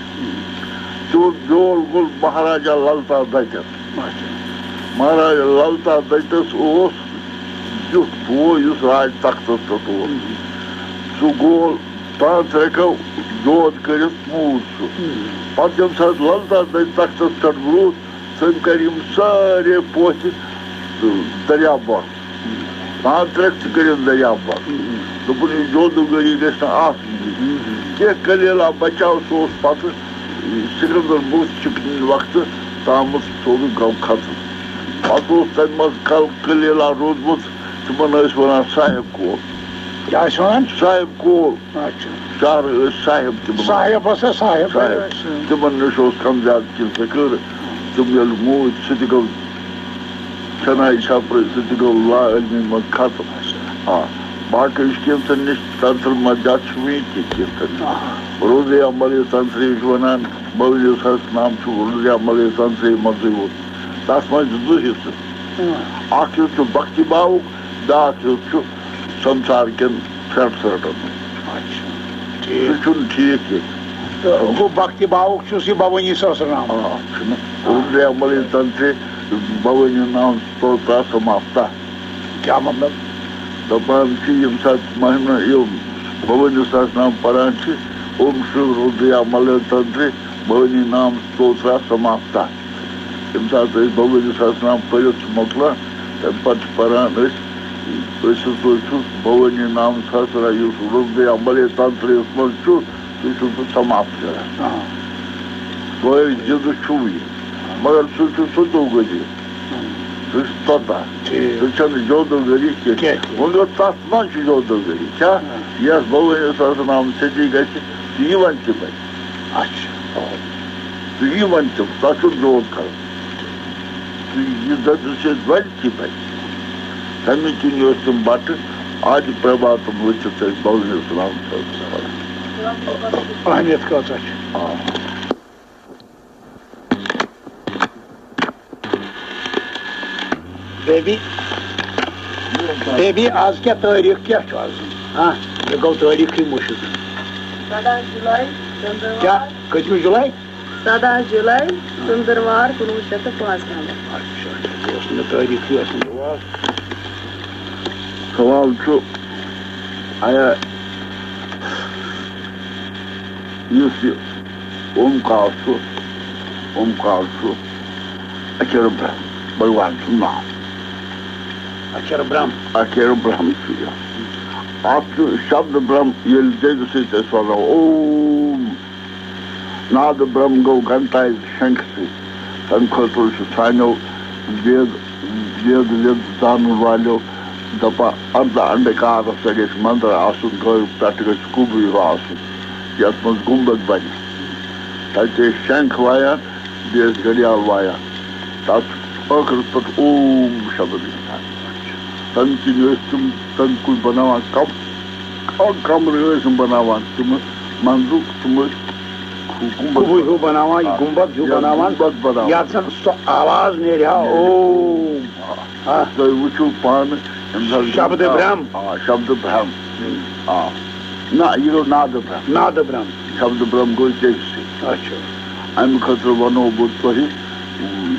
تِہُنٛد بیول گوٚو مہاراجا للتا دَتٮ۪ن۔ اچھا۔ مہاراجا للتا دَتَس اوس یُتھ بوے یُس راج تختس پٮ۪ٹھ اوس۔ سُہ گوٚو تانٛترٮ۪کو دود کٔرِتھ موٗد سُہ۔ پتہٕ ییٚمہِ ساتہٕ للتا دَتہِ تختس پٮ۪ٹھ ووت، تٔمۍ کٔرۍ یِم سارے پوتھِ دٔریاو بۄن۔ تانٛترٮ۪ک تہِ کٔرِن دٔریاو بۄن۔ دوٚپُن، یہِ جادوٗگٔری گژھِ نہٕ آسٕنۍ۔ کینٛہہ کلیلا بچاو سُہ اوس پتہٕ سکندر بُت چھُ وقتہٕ تامَتھ سیوٚدُے گوٚو ختم۔ پتہٕ اوس تَمہِ منٛز کل-، کلیلا روٗدمُت، تِمن ٲسۍ وَنان صاحب کول۔ کیٛاہ ٲسۍ وَنان؟ صاحب کول۔ اچھا۔ شہرٕ ٲسۍ صاحب تِمن۔ صاحب ہسا صاحب صاحب۔ ٲسۍ۔ تِمن نِش اوس کم زیادٕ کینٛہہ ذِکر۔ تِم ییٚلہِ موٗدۍ، سُہ تہِ گوٚو کھٮ۪نہٕ آیہِ چھپرٕ، سُہ تہِ گوٚو لا علمی منٛز ختم۔ آ۔ باقٕے چھِ کینٛژن نِش تنتر مدد چھِ وٕنہِ تہِ کینٛژن۔ آ۔ رُدریا ملے تنترے چھِ ونان، بھوٲنی سہس نام چھُ رُدریا ملے تنترے منٛزٕے ووت۔ تَتھ منٛز چھِ زٕ حصہٕ۔ آ۔ اکھ حصہٕ چھُ بھکتی بھاوُک، بیٛاکھ حصہٕ چھُ سمسار کٮ۪ن پھرٛٹھ ژھرٛٹن۔ اچھا۔ سُہ ٹھیٖک۔ چھُنہٕ ٹھیٖک ییٚتہِ۔ تہٕ گوٚو بھکتی بھاوُک چھُس یہِ بھوٲنی سہسرنام۔ آ، چھُنہٕ۔ رُدریا ملے تنترے بھوٲنی نام ستوترا سماپتا۔ کیٛاہ مطلب؟ دَپان چھِ، ییٚمہِ ساتہٕ مہمہ یِم بھوٲنی سہسرنام پران چھِ، اوم شری رُدریا ملے تنترے بھوٲنی نام ستوترا سماپتا۔ ییٚمہِ ساتہٕ أسۍ بھوٲنی سہسرنام پٔرِتھ چھِ مۄکلان، تَمہِ پتہٕ چھِ پران أسۍ، أسۍ ہسا چھُ بھوٲنی نام سہسرا یُس رُدریا ملے تنترے یَس منٛز چھُ، سُہ چھُ سُہ سماپت کران۔ آ۔ گوٚو زِندٕ چھُو یہِ، مگر سُہ چھُ ستوگٔری۔ سُہ چھُ توٚتام۔ ٹھیٖک۔ سُہ چھَنہٕ جودوگٔری کینٛہہ۔ کینٛہہ، کینٛہہ۔ وۄنۍ گوٚو تَتھ منٛز چھُ جودوگٔری۔ کیٛاہ؟ ہاں۔ یَتھ بھوٲنی سہسرنام سۭتی گژھِ، تہٕ یِوان تہِ بَنہِ۔ اچھا۔ تہٕ یِوان تہِ، تَتھ چھُنہٕ جود کَرُن۔ تہٕ یہِ دٔپِس ییٚتہِ بَنہِ تہِ بَنہِ۔ تَمہِ کِنۍ ٲسۍ تِم بَٹہٕ آدِ پرٛبھاتَن وٕچھِتھ ٲسۍ بھوٲنی سہسرنام سۭتۍ پَران۔ اہمیت کۭژاہ چھِ؟ آ۔ بیبی، بیبی، آز کیٛاہ تٲریٖخ کیٛاہ چھُ آز؟ ہاں، مےٚ گوٚو تٲریٖخٕے مٔشِتھ۔ سَداہ جُلاے، ژٔنٛدٕروار۔ کیٛاہ؟ کٔژمہِ جُلاے؟ سَداہ جُلاے، ژٔنٛدٕروار، کُنوُہ شیٚتھ تہٕ پانٛژھ نَمَتھ۔ اچھا، اچھا، یہِ اوس نہٕ مےٚ تٲریٖخٕے اوس نہٕ مےٚ۔ سوال چھُ، آیا یُس یہِ اومکار چھُ، اومکار چھُ اکھر برہم، بھگوان سُنٛد ناو۔ اکھر برہم۔ اکھر برہم چھُ یہِ۔ اَتھ چھُ شبد برہم، ییٚلہِ دٮ۪دِ سۭتۍ أسۍ وَنو اوم، ناد برہم گوٚو گھنٹایہِ شنکھٕ سۭتۍ۔ تَمہِ خٲطرٕ چھُ سانیو وید، وید وید زانَن والیو دَپان، اَردَہ انڈکارَس سۭتۍ گژھِ مندر آسُن، گٲو پٮ۪ٹھٕ گژھِ کُنبہٕ ہیوٗ آسُن، یَتھ منٛز گُنبد بَنہِ۔ تَتہِ ٲسۍ شنکھ وایان، بیٚیہِ ٲسۍ گھڑیال وایان۔ تَتھ چھُ ٲخرَس پٮ۪ٹھ اوم شبد گژھان۔ تَمہِ کِنۍ ٲسۍ تِم تَمہِ کُے بَناوان کَم-، کَم-، کَمرٕ ٲسۍ یِم بَناوان، تِم منٛزُک تِم ٲسۍ گُنبد کُبہٕ ہیوٗ بَناوان، یہِ آ، گُنبد ہیوٗ یا بَناوان، گُنبد بَناوان۔ یَتھ زَن سُہ آواز نیرِ ہا، نیرِ۔ اوم۔ آ۔ آ۔ تُہۍ وٕچھِو پانہٕ، ییٚمہِ ساتہٕ شبدٕ برٛہم۔ آ، شبدٕ برٛہم۔ آ۔ نہ، یہِ گوٚو نادٕ برٛہم۔ نادٕ برٛہم۔ شبدٕ برٛہم گوٚو ژےٚ سۭتۍ۔ اچھا۔ اَمہِ خٲطرٕ وَنو بہٕ تۄہہِ،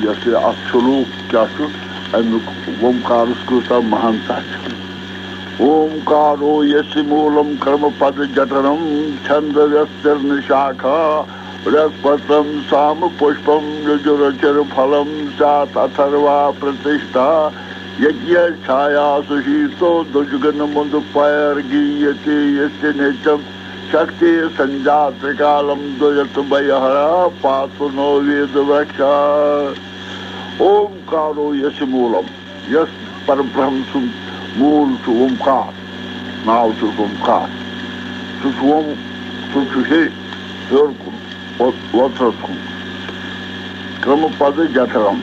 یۄس یہِ اَتھ شلوک کیٛاہ چھُ، اَمیُک اومکارَس کۭژاہ مہانتا چھِ۔ اومکارو یسی موٗلم کرم پد جٹھرم چھند ویسترن شاکھا۔ رکپترم سام پُشپم یجُرچر پھلم سیات اتھروا پرتشٹھا۔ یجیہ چھایا سُشیتو دُجگن مُند پیر گیتی یسیہ نتیم شکتی سنجا ترکالم دُیت بھیہرا پاتُ نو وید ورکشا۔ اومکارو یسی موٗلم، یس پربرہم سُنٛد موٗل چھُ اومکار، ناو چھُس اومکار۔ سُہ چھُ اوم، سُہ چھُ ہے ہیوٚر کُن، وۄ-، وۄژرَس کُن۔ کرٛمہٕ پَدٕ جٹھرم۔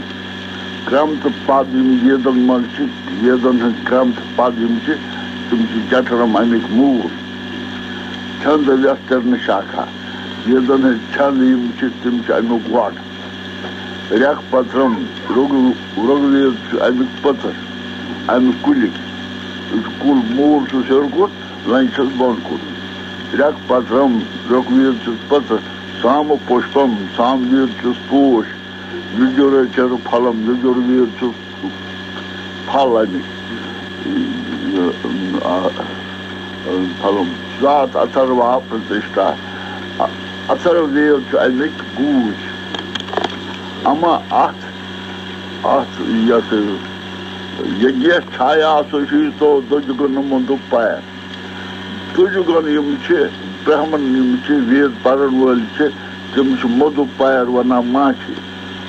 کرٛم تہٕ پَد یِم ویدَن منٛز چھِ، ویدَن ہٕنٛز کرٛم تہٕ پَد یِم چھِ، تِم چھِ جٹھرم اَمِکۍ موٗل۔ چھند ویسترن شاکھا، ویدَن ہٕنٛز چھند یِم چھِ، تِم چھِ اَمیُک گۄڈ۔ رٮ۪کھ پترم، رُگ، رُگ وید چھُ اَمیُک پٔتٕر، اَمہِ کُلِکۍ۔ یُس کُل موٗل چھُس ہیوٚر کُن، لنٛجہِ چھَس بۄن کُن۔ رٮ۪کھ پترم، رُگ وید چھُس پٔتٕر، سامہٕ پُشپم، سام وید چھُس پوش، یُجُر چھَس پھلم، یُجُر وید چھُس پھل اَمِکۍ، یہِ، آ، پھلم۔ ذات اتھروا پرتشٹھا۔ ا-، اتھرو وید چھُ اَمِکۍ گوٗج۔ اما اتھ، اتھ یتھ یجیہ چھایا سُشیتو دُجگن مُند پیر۔ دُجگن یِم چھِ، برہمن یِم چھِ، وید پرن وٲلۍ چھِ، تِم چھِ مدُ پیر ونان ماچھِ،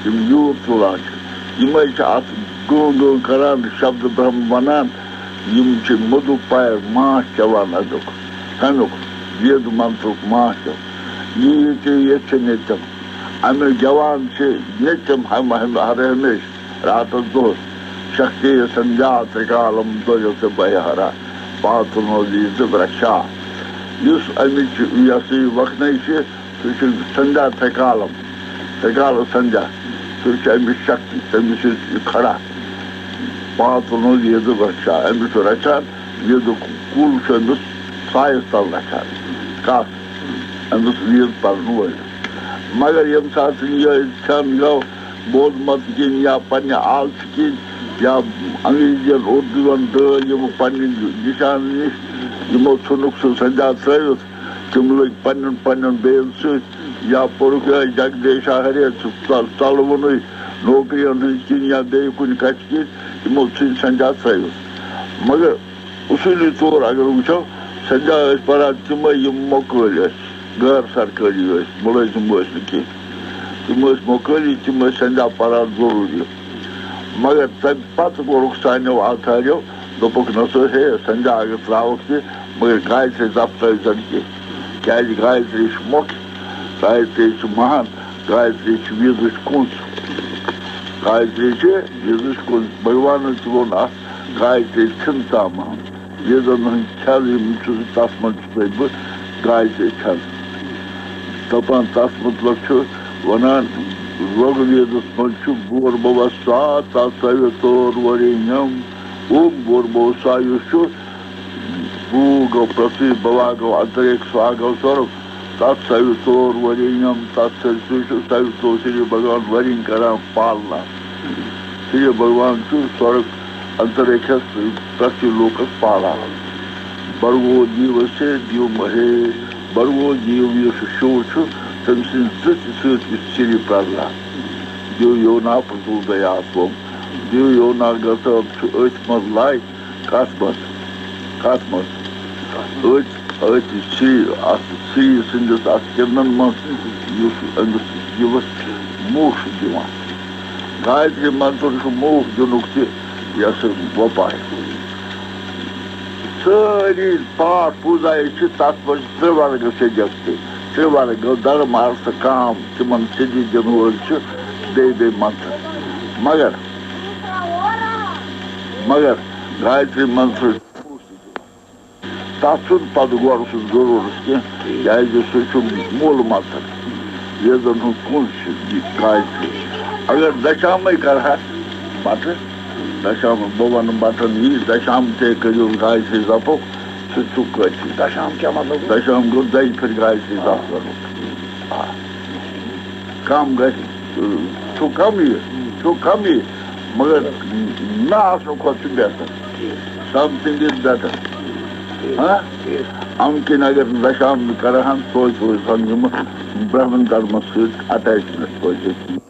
یِم یوٗر تُلان چھِ۔ یِمے چھِ اتھ گٲں گٲں کران، شبد برہم ونان۔ یِم چھِ مدُ پیر ماچھ چٮ۪وان اَمیُک، کَمیُک، وید منترُک ماچھ چٮ۪وان۔ یہِ تہِ ییٚتہِ چھِ نِتِم۔ اَمِکۍ گٮ۪وان چھِ نِتِم ہم، ہم، ہر ہمیشہٕ۔ راتس دۄہس۔ شکتی سنجا ترکالم دۄیو تہٕ بہرا۔ پاتُن اوس یہِ تہٕ رکھا۔ یُس اَمِچ یہِ ہسا یہِ وَکھنَے چھِ، سُہ چھُ سندھیا ترٛکالم، ترٛکالم سندھیا۔ سُہ چھُ اَمِچ شکتی، تٔمِس چھُ یہِ کھڑا۔ پاتُن اوس یہِ تہٕ رکھا، أمِس چھُ رچھان، یہِ تہٕ کُل چھُ أمِس سایَس تَل رچھان۔ کَتھ؟ أمِس ویٖر پَرن وٲلِس۔ مگر ییٚمہِ ساتہٕ یہِ کھٮ۪ن گوٚو، بود مت کِنۍ یا پننہِ آلژٕ کِنۍ یا انگریزین اردوٗون دٲلۍ یِم پننہِ نشانہٕ نِش، یِمو ژھُنُکھ سُہ سنجا ترٲوِتھ، تِم لٔگۍ پننٮ۪ن پننٮ۪ن بیٚین سۭتۍ۔ یا پوٚرُکھ یِہوٚے جگدیشا ہرے ژٕ ژل، ژلوُنُے نوکرین ہٕنٛز کِنۍ یا بیٚیہِ کُنہِ کتھِ کِنۍ، یِمو ژھٕنۍ سنجا ترٲوِتھ۔ مگر اصوٗلی طور اگر وٕچھو، سنجا ٲسۍ پران تِمے یِم مۄکٲلۍ ٲسۍ، غٲر سرکٲری ٲسۍ، مُلٲزِم ٲسۍ نہٕ کینٛہہ۔ تِم ٲسۍ مۄکٲلی، تِم ٲسۍ سنجا پران ضروٗری۔ مگر تَمہِ پتہٕ کوٚرُکھ سانیو آتھاریو، دوٚپُکھ، "نہ سا ہے، سنجا اگر ترٛاوَکھ تہِ، مگر گایترٛی زپ ترٛٲوزٮ۪ن کینٛہہ، کیٛازِ گایترٛی چھِ مۄکھ، گایترٛی چھِ مہان، گایترٛی چھِ ویدٕچ کُنٛز، گایترٛی چھِ ویدٕچ کُنٛز۔" بھگوانن تہِ ووٚن اَتھ، گایترٛی چھِنہٕ ژامہٕ ہن۔ ویدن ہٕنٛدۍ کھٮ۪ن یِم چھِ، تَتھ منٛز چھُسَے بہٕ گایترٛی کھٮ۪ن۔ دَپان تَتھ مطلب چھُ وَنان، رگ ویدس منٛز چھُ بھور بھوا سا تتسویتور وریٖنیم۔ اوم بھور بھوا سا یُس چھُ، بھوٗ گوٚو پرٛتھوی، بھوا گوٚو انترکش، سا گوٚو سورگ۔ تتسویتور وریٖنیم، تتھ سۭتۍ سُے چھُ سویتو سری بھگوان ورین کران پالنا۔ سری بھگوان چھُ سورگ انترکشس پرٛتھوی لوکس پالان۔ بھرگو دیوسے دیو مہے، بھرگو دیو یُس شِو چھُ، تٔمۍ سٕنٛدِ دٕژِ سۭتۍ یُس سری پرٛزلا۔ دیو یونا پرٛچودیاتوم۔ دیو یونا گژھان چھُ أتھۍ منٛز لَے۔ کَتھ منٛز؟ کَتھ منٛز؟ أتھۍ، أتھۍ سری، اَتھ سری سٕنٛدِس اَتھ کِرنَن منٛز، یُس أمِس یِوَس موکش دِوان۔ گایتری منتر چھُ موکش دِنُک تہِ یہِ ہسا وۄپاے۔ سٲری پاٹھ پوٗزایہِ چھِ تَتھ منٛز ترٛےٚ ورگہٕ سِدھیکتی۔ ترٛےٚ ورگ گوٚو دھرم، ارتھ، کام، تِمن سِدھی دِنہٕ وٲلۍ چھِ بیٚیہِ بیٚیہِ منتر۔ مگر، مگر گایتری منتر تَتھ چھُنہٕ پَتہٕ گۄڈٕ سُہ ضروٗرت کینٛہہ، کیٛازِ سُہ چھُ موٗل منتر۔ ویدن ہُنٛد کُن چھُ یہِ گایتری۔ اگر دشامے کرہا، پتہٕ دشام، بہٕ وَنہٕ بٹن یی، دشام تہِ کٔرِو گایتری زپُک، سُہ چھُ کٲفی۔ دشام کیٛاہ مطلب؟ دشام گوٚو دۄیہِ پھِرِ گایتری زپ کرُن۔ آ۔ کم گژھِ، چھُ کم یہِ، چھُ کم یہِ، مگر نہ آسنہٕ کھۄتہٕ چھُ بہتر۔ Something is better۔ ہاں؟ اَمہِ کِنۍ اگر دشام کرہن، توتہِ روزہن یِم برہمن دھرمس سۭتۍ attachment توتہِ۔